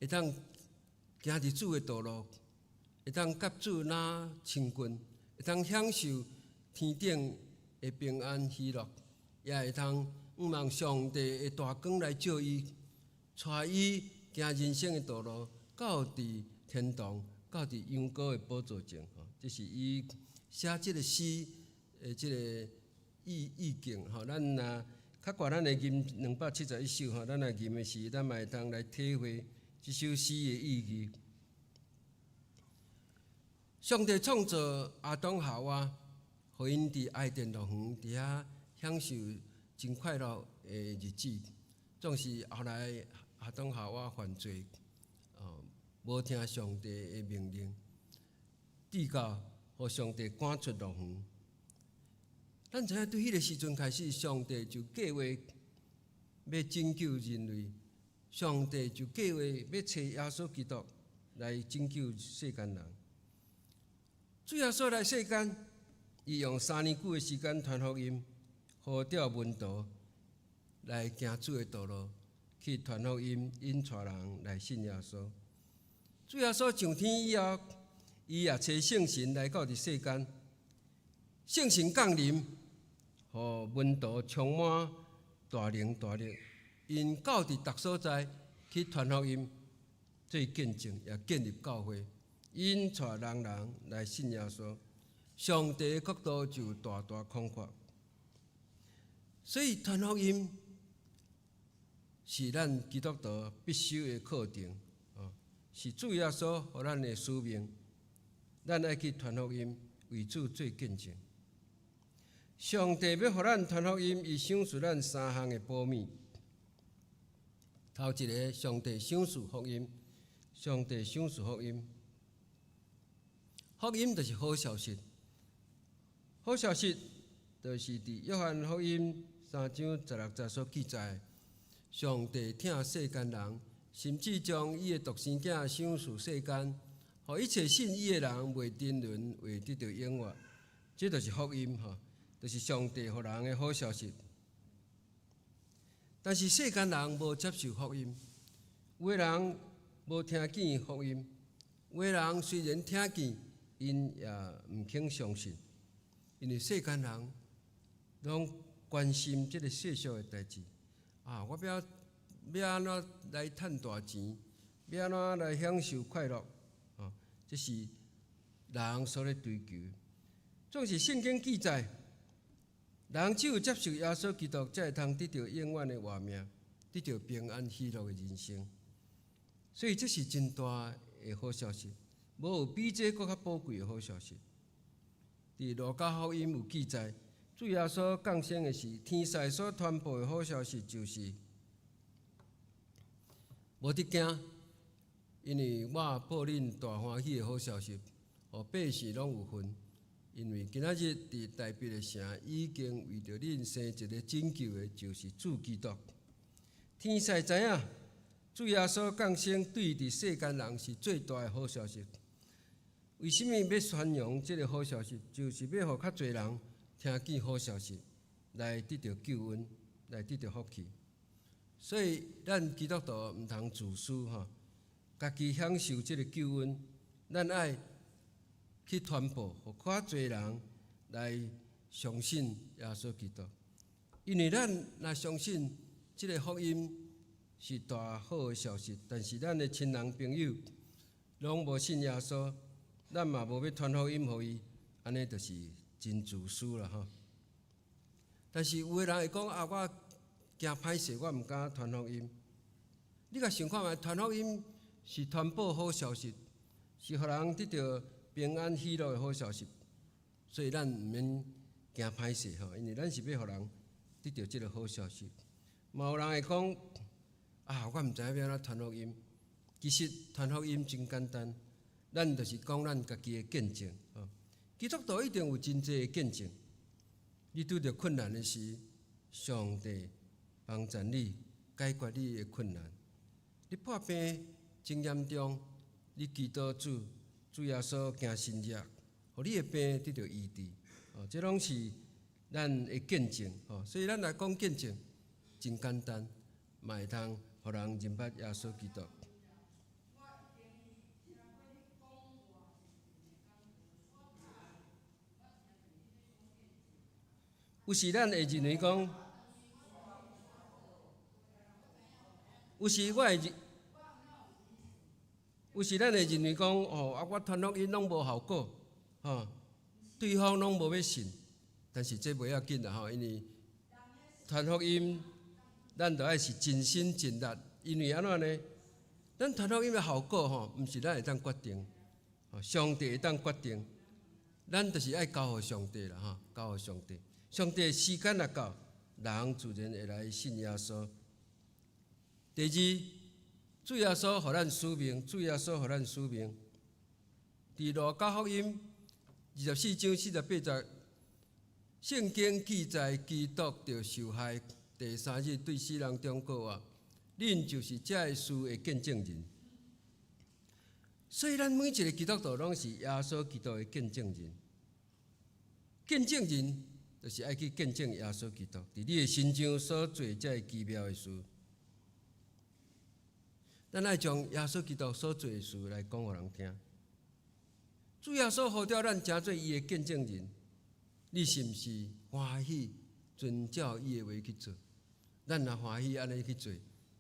會當行佇主的道路，會當佮主若親近，會當享受天頂的平安喜樂，也會當向望上帝的大光來照伊，帶伊行人生的道路，到佇天堂，到佇羊羔的寶座前。吼，這是伊寫這个詩的這个意境吼。咱若較懸咱來吟271首吼，咱來吟的時，咱嘛會當來體會這首詩的意義。上帝創造亞當夏娃，予𪜶佇伊甸樂園佇遐享受真快樂的日子。總是後來亞當夏娃犯罪，無聽上帝的命令，直到予上帝趕出樂園。咱知影對彼个時陣開始，上帝就計劃欲拯救人類，上帝就計劃欲差耶穌基督來拯救世間人。主耶穌來世間，伊用3年久的時間傳福音，呼召門徒來行主的道路，去傳福音，引帶人來信耶穌。主耶穌上天以後，伊也差聖神來到佇世間，聖神降臨，予門徒充滿大能大力，𪜶到佇逐所在去傳福音，做見證，也建立教會。引帶人人來信耶穌，上帝的國度就大大擴闊。所以傳福音是咱基督徒必修的課程，是主耶穌予咱的使命，咱愛去傳福音，為主做見證。上帝欲予咱傳福音，伊賞賜咱三項的寶物。頭一个，上帝賞賜福音，上帝賞賜福音。福音就是好消息，好消息就是佇約翰福音3章16節所記載，上帝疼世間人，甚至將伊的獨生囝賞賜世間，予一切信伊的人袂沉淪，會得著永活。這就是福音吼，就是上帝予人的好消息。但是世間人無接受福音，有的人無聽見福音，有的人雖然聽見，𪜶也毋肯相信，因為世間人攏關心這个世俗的代誌。啊，我欲欲按怎來趁大錢，欲按怎來享受快樂，啊，這是人所咧追求。總是聖經記載，人只有接受耶穌基督，才會通得著永遠的活命，得著平安喜樂的人生。所以這是真大的好消息。無有比這閣較寶貴的好消息。佇路加福音有記載，主耶穌降生的時，天使所傳播的好消息就是：無得驚，因為我報恁大歡喜的好消息，予百姓攏有份。因為今仔日佇大衛的城已經為著恁生一个拯救的，就是主基督。天使知影，主耶穌降生對佇世間人是最大的好消息。為啥物欲宣揚這个好消息？就是欲予較濟人聽見好消息，來得著救恩，來得著福氣。所以，咱基督徒毋通自私吼，家己享受這个救恩，咱愛去傳播，予較濟人來相信耶穌基督。因為咱若相信這个福音是大好的消息，但是咱的親人朋友攏無信耶穌，咱嘛無欲傳福音予伊，按呢就是真自私啦吼。但是有的人會講啊，我驚歹勢，我毋敢傳福音。你共想看覓，傳福音是傳播好消息，是予人得著平安喜樂的好消息，所以咱毋免驚歹勢吼，因為咱是欲予人得著這个好消息。嘛有人會講啊，我毋知影欲按怎傳福音。其實傳福音真簡單，咱就是講咱家己的見證。基督徒一定有真濟的見證。你拄著困難的時，上帝幫助你解決你的困難。你破病真嚴重，你祈禱主，主耶穌行神蹟，予你的病得著醫治。哦，這攏是咱的見證。吼，所以咱來講見證，真簡單，嘛會通予人認捌耶穌基督。有時咱會認為講，有時我會認，有時咱會認為講，哦，啊，我傳福音攏無效果，吼，對方攏無欲信，但是這袂要緊啦，吼，因為傳福音，咱著愛是盡心盡力，因為按怎呢？咱傳福音的效果，吼，毋是咱會當決定，上帝會當決定，咱就是愛交予上帝啦，吼，交予上帝。上帝時間若到，人自然會來信耶穌。第二，主耶穌予咱使命，主耶穌予咱使命。佇路加福音24章48節，聖經記載基督著受害，第三日對死人中復活，恁就是這个事的見證人。所以，咱每一个基督徒攏是耶穌基督的見證人。見證人就是愛去見證耶穌基督，佇你的身上所做這个奇妙的事。咱愛將耶穌基督所做的事來講予人聽。主耶穌呼召咱成做伊的見證人，你是毋是歡喜遵照伊的話去做？咱若歡喜按呢去做，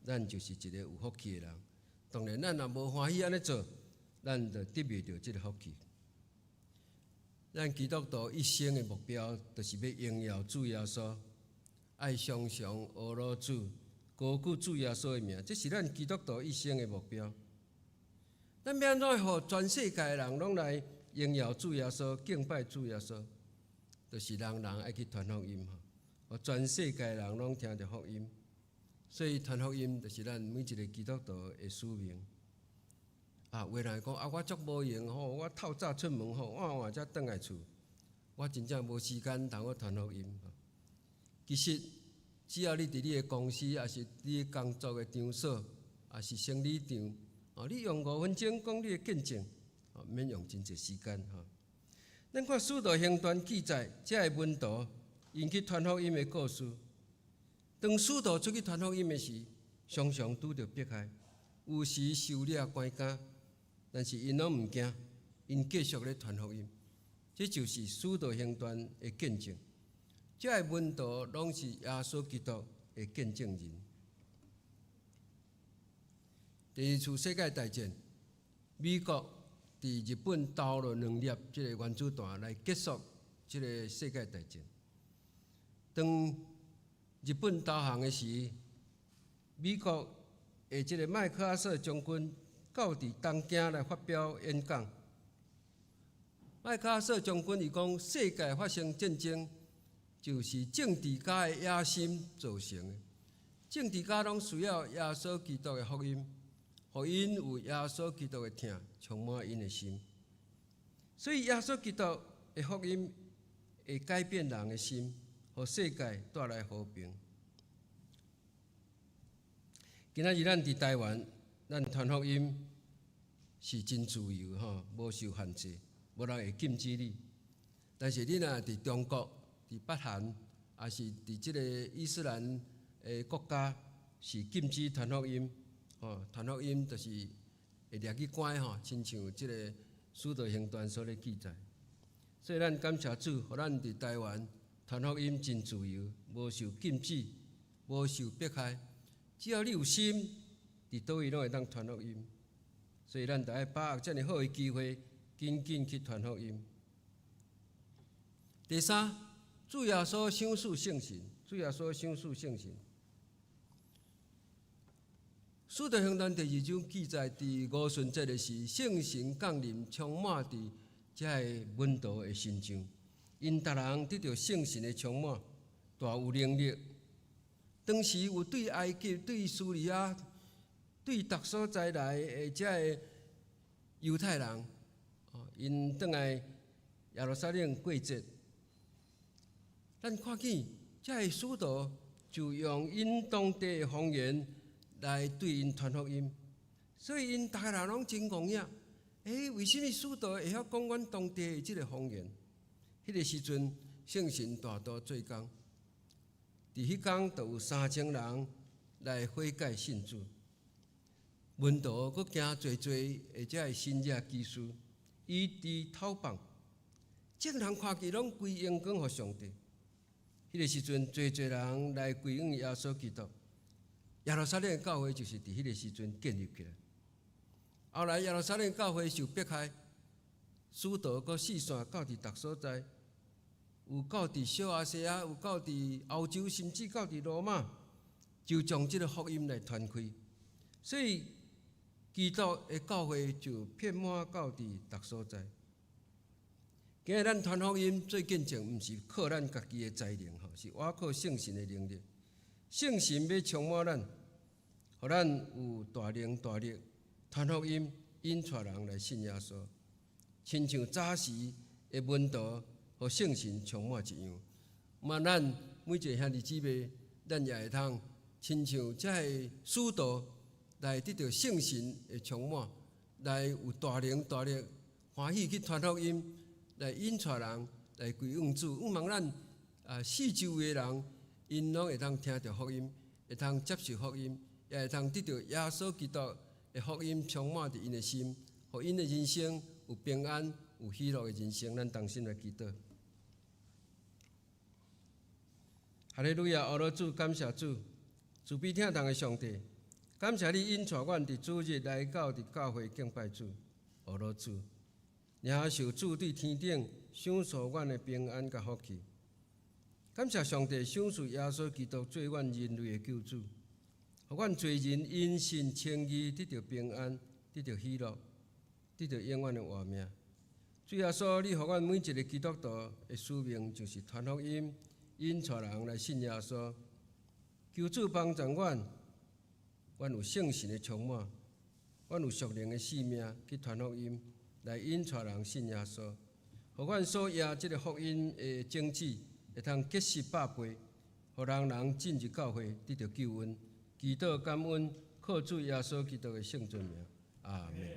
咱就是一个有福氣的人。當然，咱若無歡喜按呢做，咱就得袂著這个福氣。咱基督徒一生的目標，就是欲榮耀主耶穌，愛常常阿羅主，高舉主耶穌的名，這是咱基督徒一生的目標。咱欲按怎予全世界的人攏來榮耀主耶穌、敬拜主耶穌？就是人人愛去傳福音，予全世界的人攏聽著福音。所以傳福音就是咱每一个基督徒的使命。啊，有的人會講啊，我足無閒吼，我透早出門吼，晚晚才轉來厝，我真正無時間通去傳福音。其實，只要你佇你的公司，抑是你工作的場所，抑是生理場，哦，你用5分鐘講你的見證，哦，免用真濟時間吼。咱看《使徒行傳》記載，這个門徒𪜶去傳福音的故事。當使徒出去傳福音的時，常常拄著迫害，有時受掠關監，但是𪜶攏毋驚，𪜶繼續咧傳福音。這就是使徒行傳的見證。這个門徒攏是耶穌基督的見證人。第二次世界大戰，美國佇日本投落兩粒這个原子彈來結束這个世界大戰。當日本投降的時，美國的這个麥克阿瑟將軍到佇東京來發表演講。麥克阿瑟將軍伊講，世界發生戰爭，就是政治家的野心造成的。政治家攏需要耶穌基督的福音，予𪜶有耶穌基督的疼充滿𪜶的心。所以耶穌基督的福音會改變人的心，予世界帶來和平。今仔日咱佇台灣，咱傳福音是真自由吼，無受限制，無人會禁止你。但是你若佇中國、佇北韓，抑是佇這个伊斯蘭的國家，是禁止傳福音，吼，傳福音就是會掠去關吼，親像這个使徒行傳所咧記載。所以咱感謝主，予咱佇台灣傳福音真自由，無受禁止，無受迫害。只要你有心，佇佗位攏會當傳福音。所以咱著愛把握遮爾好的機會，緊緊去傳福音。第三，主耶穌賞賜聖神，主耶穌賞賜聖神。使徒行傳第二章記載，佇五旬節的時，聖神降臨，充滿佇這个門徒的身上，𪜶逐人得著聖神的充滿，大有能力。當時有對埃及、對敘利亞、對逐所在來的這个猶太人，哦，𪜶轉來耶路撒冷過節。咱看見這个使徒就用𪜶當地的方言來對𪜶傳福音，所以𪜶逐个人攏真戇影。欸，為啥物使徒會曉講阮當地的這个方言？彼个時陣，聖神大大做工，佇彼工就有3000人來悔改信主。門徒閣行濟濟的這个神蹟奇事，醫治頭放，眾人看見攏歸榮光予上帝。彼个時陣，濟濟人來歸向耶穌基督。耶路撒冷教會就是佇彼个時陣建立起來。後來耶路撒冷教會受迫害，使徒閣四散到佇逐所在，有到佇小亞細亞，有到佇歐洲，甚至到佇羅馬，就將這个福音來傳開。所以基督的教會就遍滿到佇逐所在。今日咱傳福音做見證，毋是靠咱家己的才能，吼，是倚靠聖神的能力。聖神欲充滿咱，予咱有大能大力傳福音，引帶人來信耶穌，親像早時的門徒，予聖神充滿一樣。嘛，咱每一个兄弟姊妹，咱也會通親像這个使徒來得著聖神的充滿，來有大能大力，歡喜去傳福音，來引帶人來歸向主。向望咱啊四周圍的人，𪜶攏會當聽著福音，會當接受福音，也會當得著耶穌基督的福音充滿佇𪜶的心，予𪜶的人生有平安、有喜樂的人生。咱同心來祈禱。哈利路亞！阿羅主，感謝主，慈悲疼痛的上帝，感謝你引帶阮佇主日來到佇教會敬拜主。阿羅主，領受主對天頂賞賜阮的平安佮福氣。感謝上帝賞賜耶穌基督做阮人類的救主，予阮罪人因信稱義，得著平安，得著喜樂，得著永遠的活命。主耶穌，你予阮每一个基督徒的使命就是傳福音，引帶人來信耶穌。求主幫助阮，阮有聖神的充滿，阮有屬靈的使命去傳福音，來引帶人信耶穌。予阮所掖這个福音的種子，會通結實百倍，予人人進入教會，得著救恩。祈禱感恩，靠主耶穌基督的聖尊名，阿們。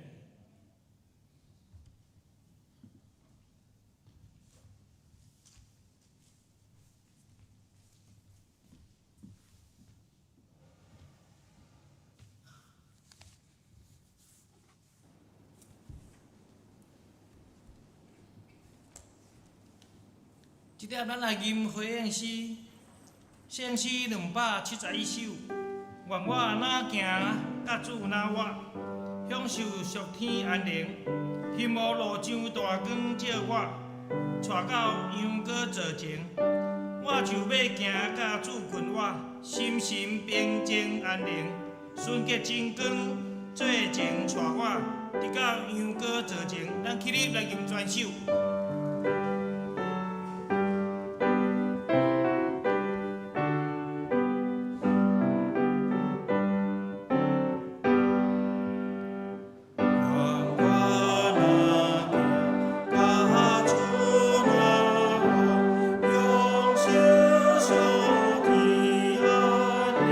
這點咱來吟回應詩，聖詩271首。願我若行，佮主若活，享受屬天安寧。希望路上大光照我，帶到羊羔座前。我就欲行佮主近活，心神平靜安寧。純潔真光做前帶我，直到羊羔座前。咱起立來吟全首。願我若行，佮主若活，享受屬天安寧。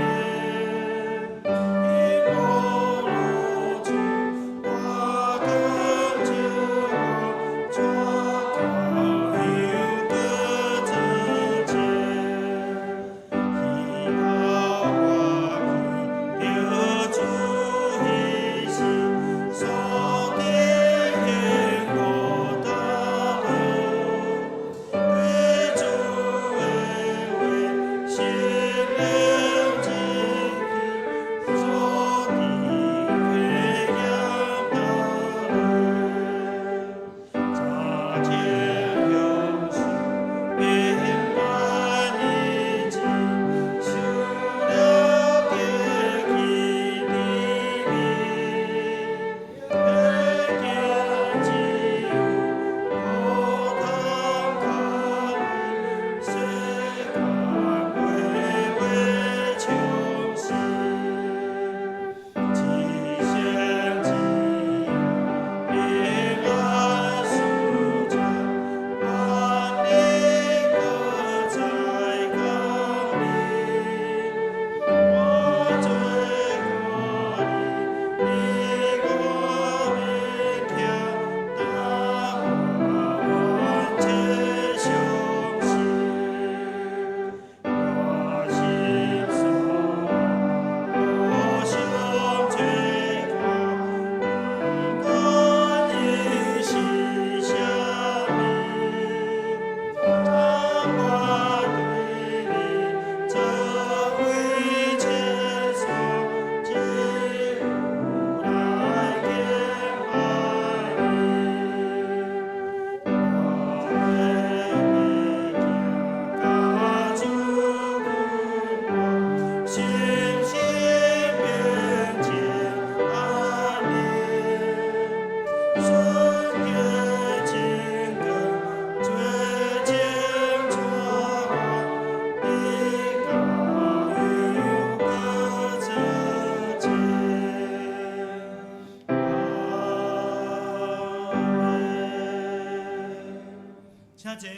請坐。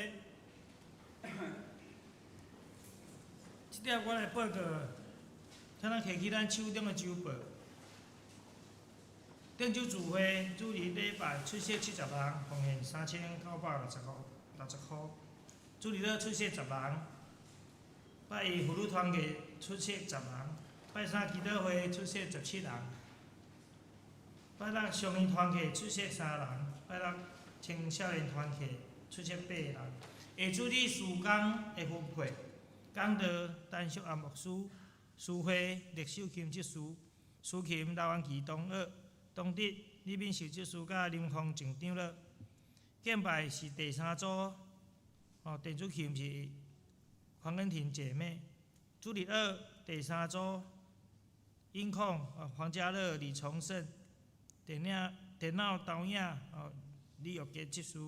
這點我來報告，請咱提起咱手中的週報。頂週聚會主日禮拜出席70人，奉獻396560箍。主日學出席10人，拜一婦女團契出席十人，拜三祈禱會出席17人，拜六少年團契出席三人，拜六青少年團契出席八人。下主日事工的分配，講道陳淑庵牧師，司會黎秀琴執事，司琴劉安琪同學，當日李敏秀執事佮林芳靜長老。敬拜是第三組，哦，電子琴是黃恩婷姐妹。主日學第三組，音控哦，黃家樂、李崇勝，電影電腦導演哦，李玉傑執事。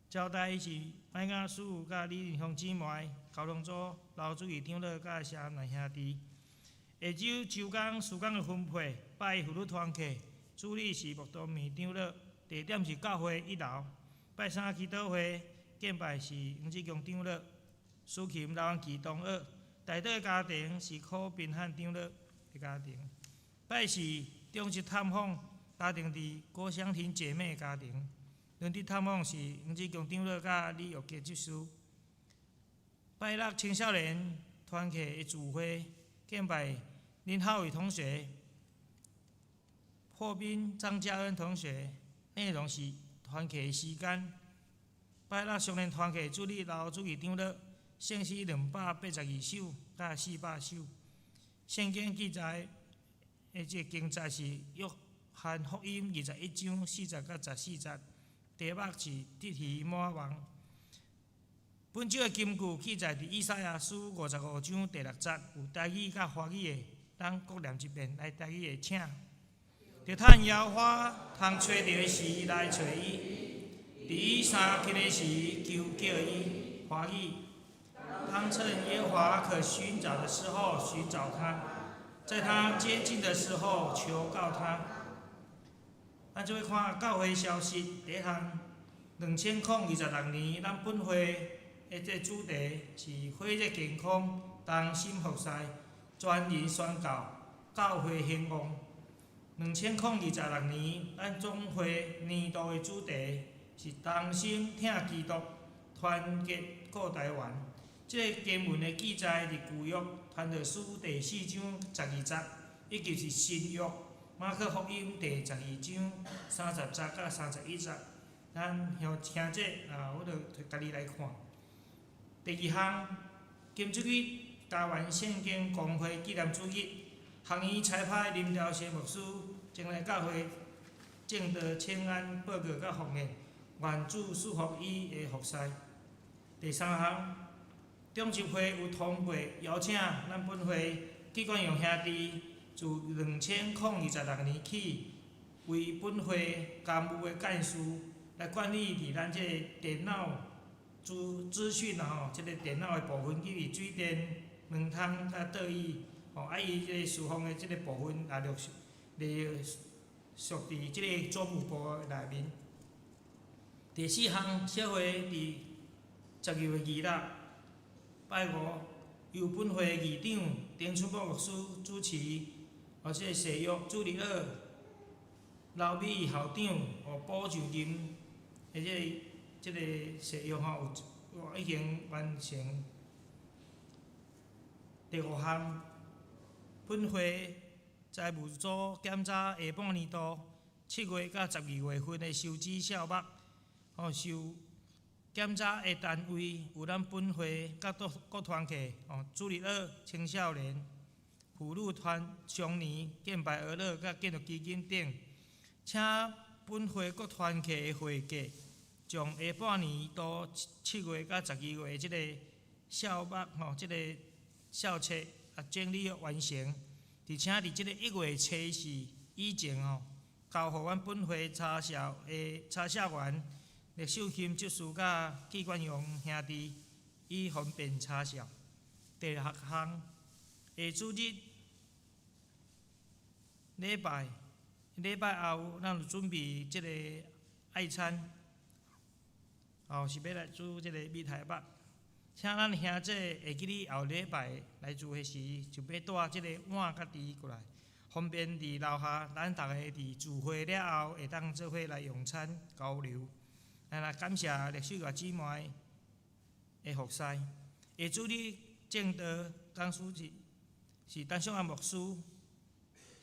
招待是麥雅書佮李仁香姊妹，交通組劉主義長老佮謝南兄弟。下晝周工事工的分配，拜一婦女團契，主理是莫東明長老，地點是教會一樓。拜三祈禱會敬拜是黃志強長老，司琴劉安琪同學。代禱的家庭是柯賓漢長老的家庭。拜四長執探訪家庭佇郭香婷姐妹家庭。輪值探訪是黃志強長老佮李玉傑執事。拜六青少年團契的聚會敬拜林浩宇同學、破冰張嘉恩同學，內容是團契的時間。拜六少年團契主理劉主義長老，聖詩282首佮400首。聖經記載的這個經節是約翰福音21章40佮14節。題目是得魚滿網。本週的金句記載佇以賽亞書55章第6節，有台語佮華語的，咱各念一遍。來，台語的請。著趁耶和華通揣著的時來揣伊，佇伊相近的時求叫伊。華語。當趁耶和華可尋找的時候尋找他，在他接近的時候求告他。咱做伙看教會消息，第一項，2026年，咱本會的這個主題是火熱健康，同心服侍，全人宣告，教會興旺。2026年，咱總會年度的主題是同心疼基督，團結顧台灣。這個經文的記載佇舊約傳道書第四章12節，以及是新約馬可福音第12章30節到31節。咱向聽這啊，我就家己來看。第二項，金主日台灣聖經公會紀念主日，學院差派林兆賢牧師前來教會證道請安報告佮奉獻，願主賜福伊的服侍。第三項，長執會有通過邀請咱本會紀冠陽兄弟，自2026年起，為本會幹務的幹事來管理佇咱這個電腦資資訊啊吼，這個電腦的部分，以及水電、門通佮桌椅吼，啊伊這個事奉的這個部分也陸續隸屬佇這個總務部內面。第四項，小會佇12月2日拜五，由本會議長丁春寶牧師主持，哦，這個誓約主日學劉美校長哦補上任的這個誓約吼，有已經完成。第五項，本會財務組檢查下半年度7月到12月份的收支數目，吼受檢查的單位有咱本會佮各各團契，吼主日學青少年、婦女團、少年、敬拜兒樂佮建築基金等，請本會各團契的會計，將下半年度7月到12月這個數目吼，這個數冊啊整理完成，而且佇這個1月初四以前吼，交予阮本會查數的查數員黎秀琴執事佮紀冠陽兄弟，以方便查數。第六項，下主日禮拜禮拜後，咱有準備這個愛餐，哦，是欲來煮這个米苔目。請咱兄姐會記得後禮拜來聚會時，就欲帶這个碗佮匙過來，方便佇樓下咱逐个佇聚會了後，會當做伙來用餐交流。咱來感謝歷史佮姊妹的服侍。下主日證道講師是陳淑安牧師，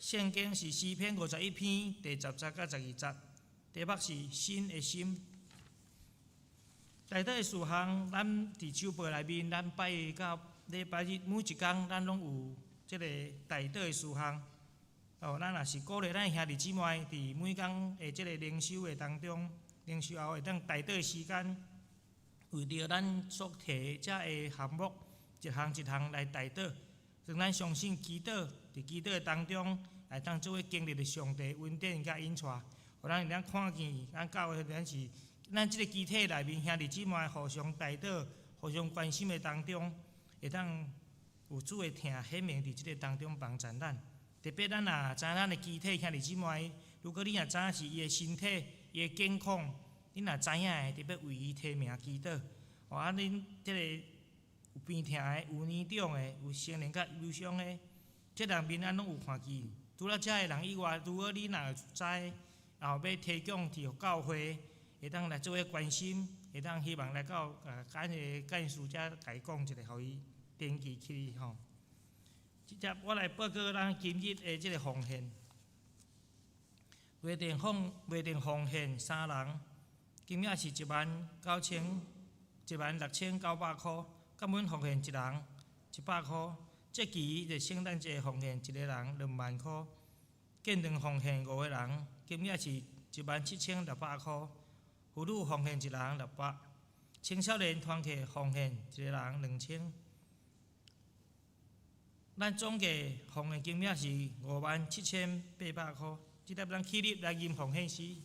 聖經是詩篇51篇第10節佮12節，題目是新的心。代禱的事項，咱佇手簿內面，咱拜一到禮拜日每一工，咱攏有這个代禱的事項。哦，咱若是鼓勵咱兄弟姊妹佇每工的這个靈修的當中，靈修後會當代禱的時間，為著咱所提這个項目，一項一項來代禱。當咱相信祈禱，佇祈禱的當中，會當做伙經歷著上帝恩典佮引帶，予咱會當看見咱教會咱是。咱這个肢體內面兄弟姊妹互相代禱、互相關心的當中，會當有主的疼顯明佇這个當中幫助咱。特別咱若知咱的肢體兄弟姊妹，如果你若知影是伊的身體、伊的健康，你若知影的，特別為伊提名祈禱。哦，啊，恁這个有病痛的、有年長的、有成年較憂傷的，這內面咱攏有看見。除了這个人以外，如果你若知，後欲提供佇教會。會當來做伙關心，會當希望來到咱的幹事遮共伊講一下，予伊登記起吼。這節我來報告咱今日的這个奉獻。袂定奉獻三人，金額是1萬9,16900箍。感恩奉獻一人100箍。節期就聖誕節奉獻一個人2萬箍。建堂奉獻五個人，金額是1萬7600箍。婦女奉獻一人600，青少年團契奉獻一個人2000。咱總計奉獻金額是5萬7800箍。這粒咱起立來吟奉獻詩。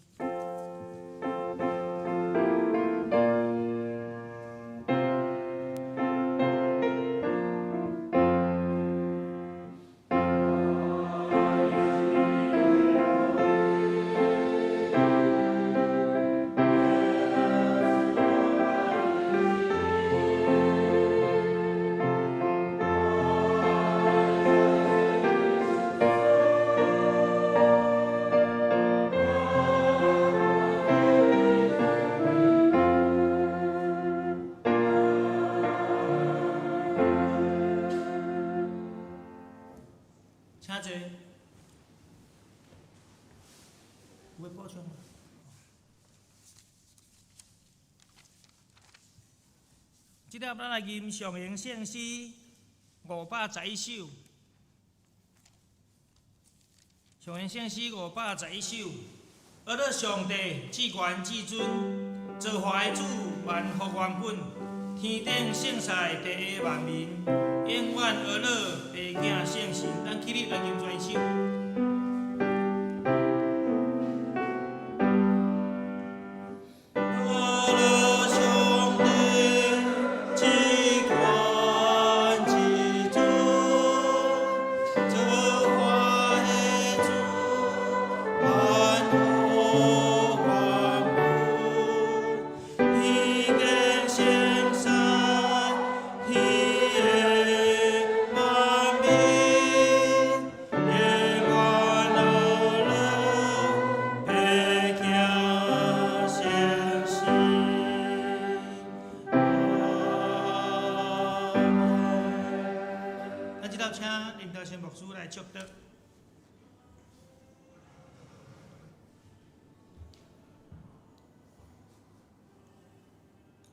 請坐。有欲補充無？這粒咱來吟上榮聖詩511首。上榮聖詩511首，阿樂上帝至懸至尊，造化的主萬福原本，天頂聖賽地下萬民，永遠阿樂父囝聖神，咱起立來吟全首。阿樂上帝至懸至尊，造化的主萬福原本，天頂聖賽天下萬民，永遠阿樂父囝聖神。阿門。咱這頭請林德成牧師來祝禱。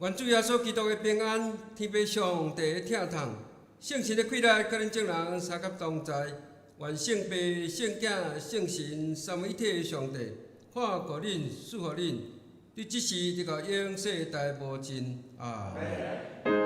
願主耶穌基督的平安、天父上帝的疼痛、聖神的氣力，佮恁眾人相佮同在。願聖父、聖囝、聖神三位一體的上帝，看顧恁、賜福恁，佇這世直到永世代無盡。阿們。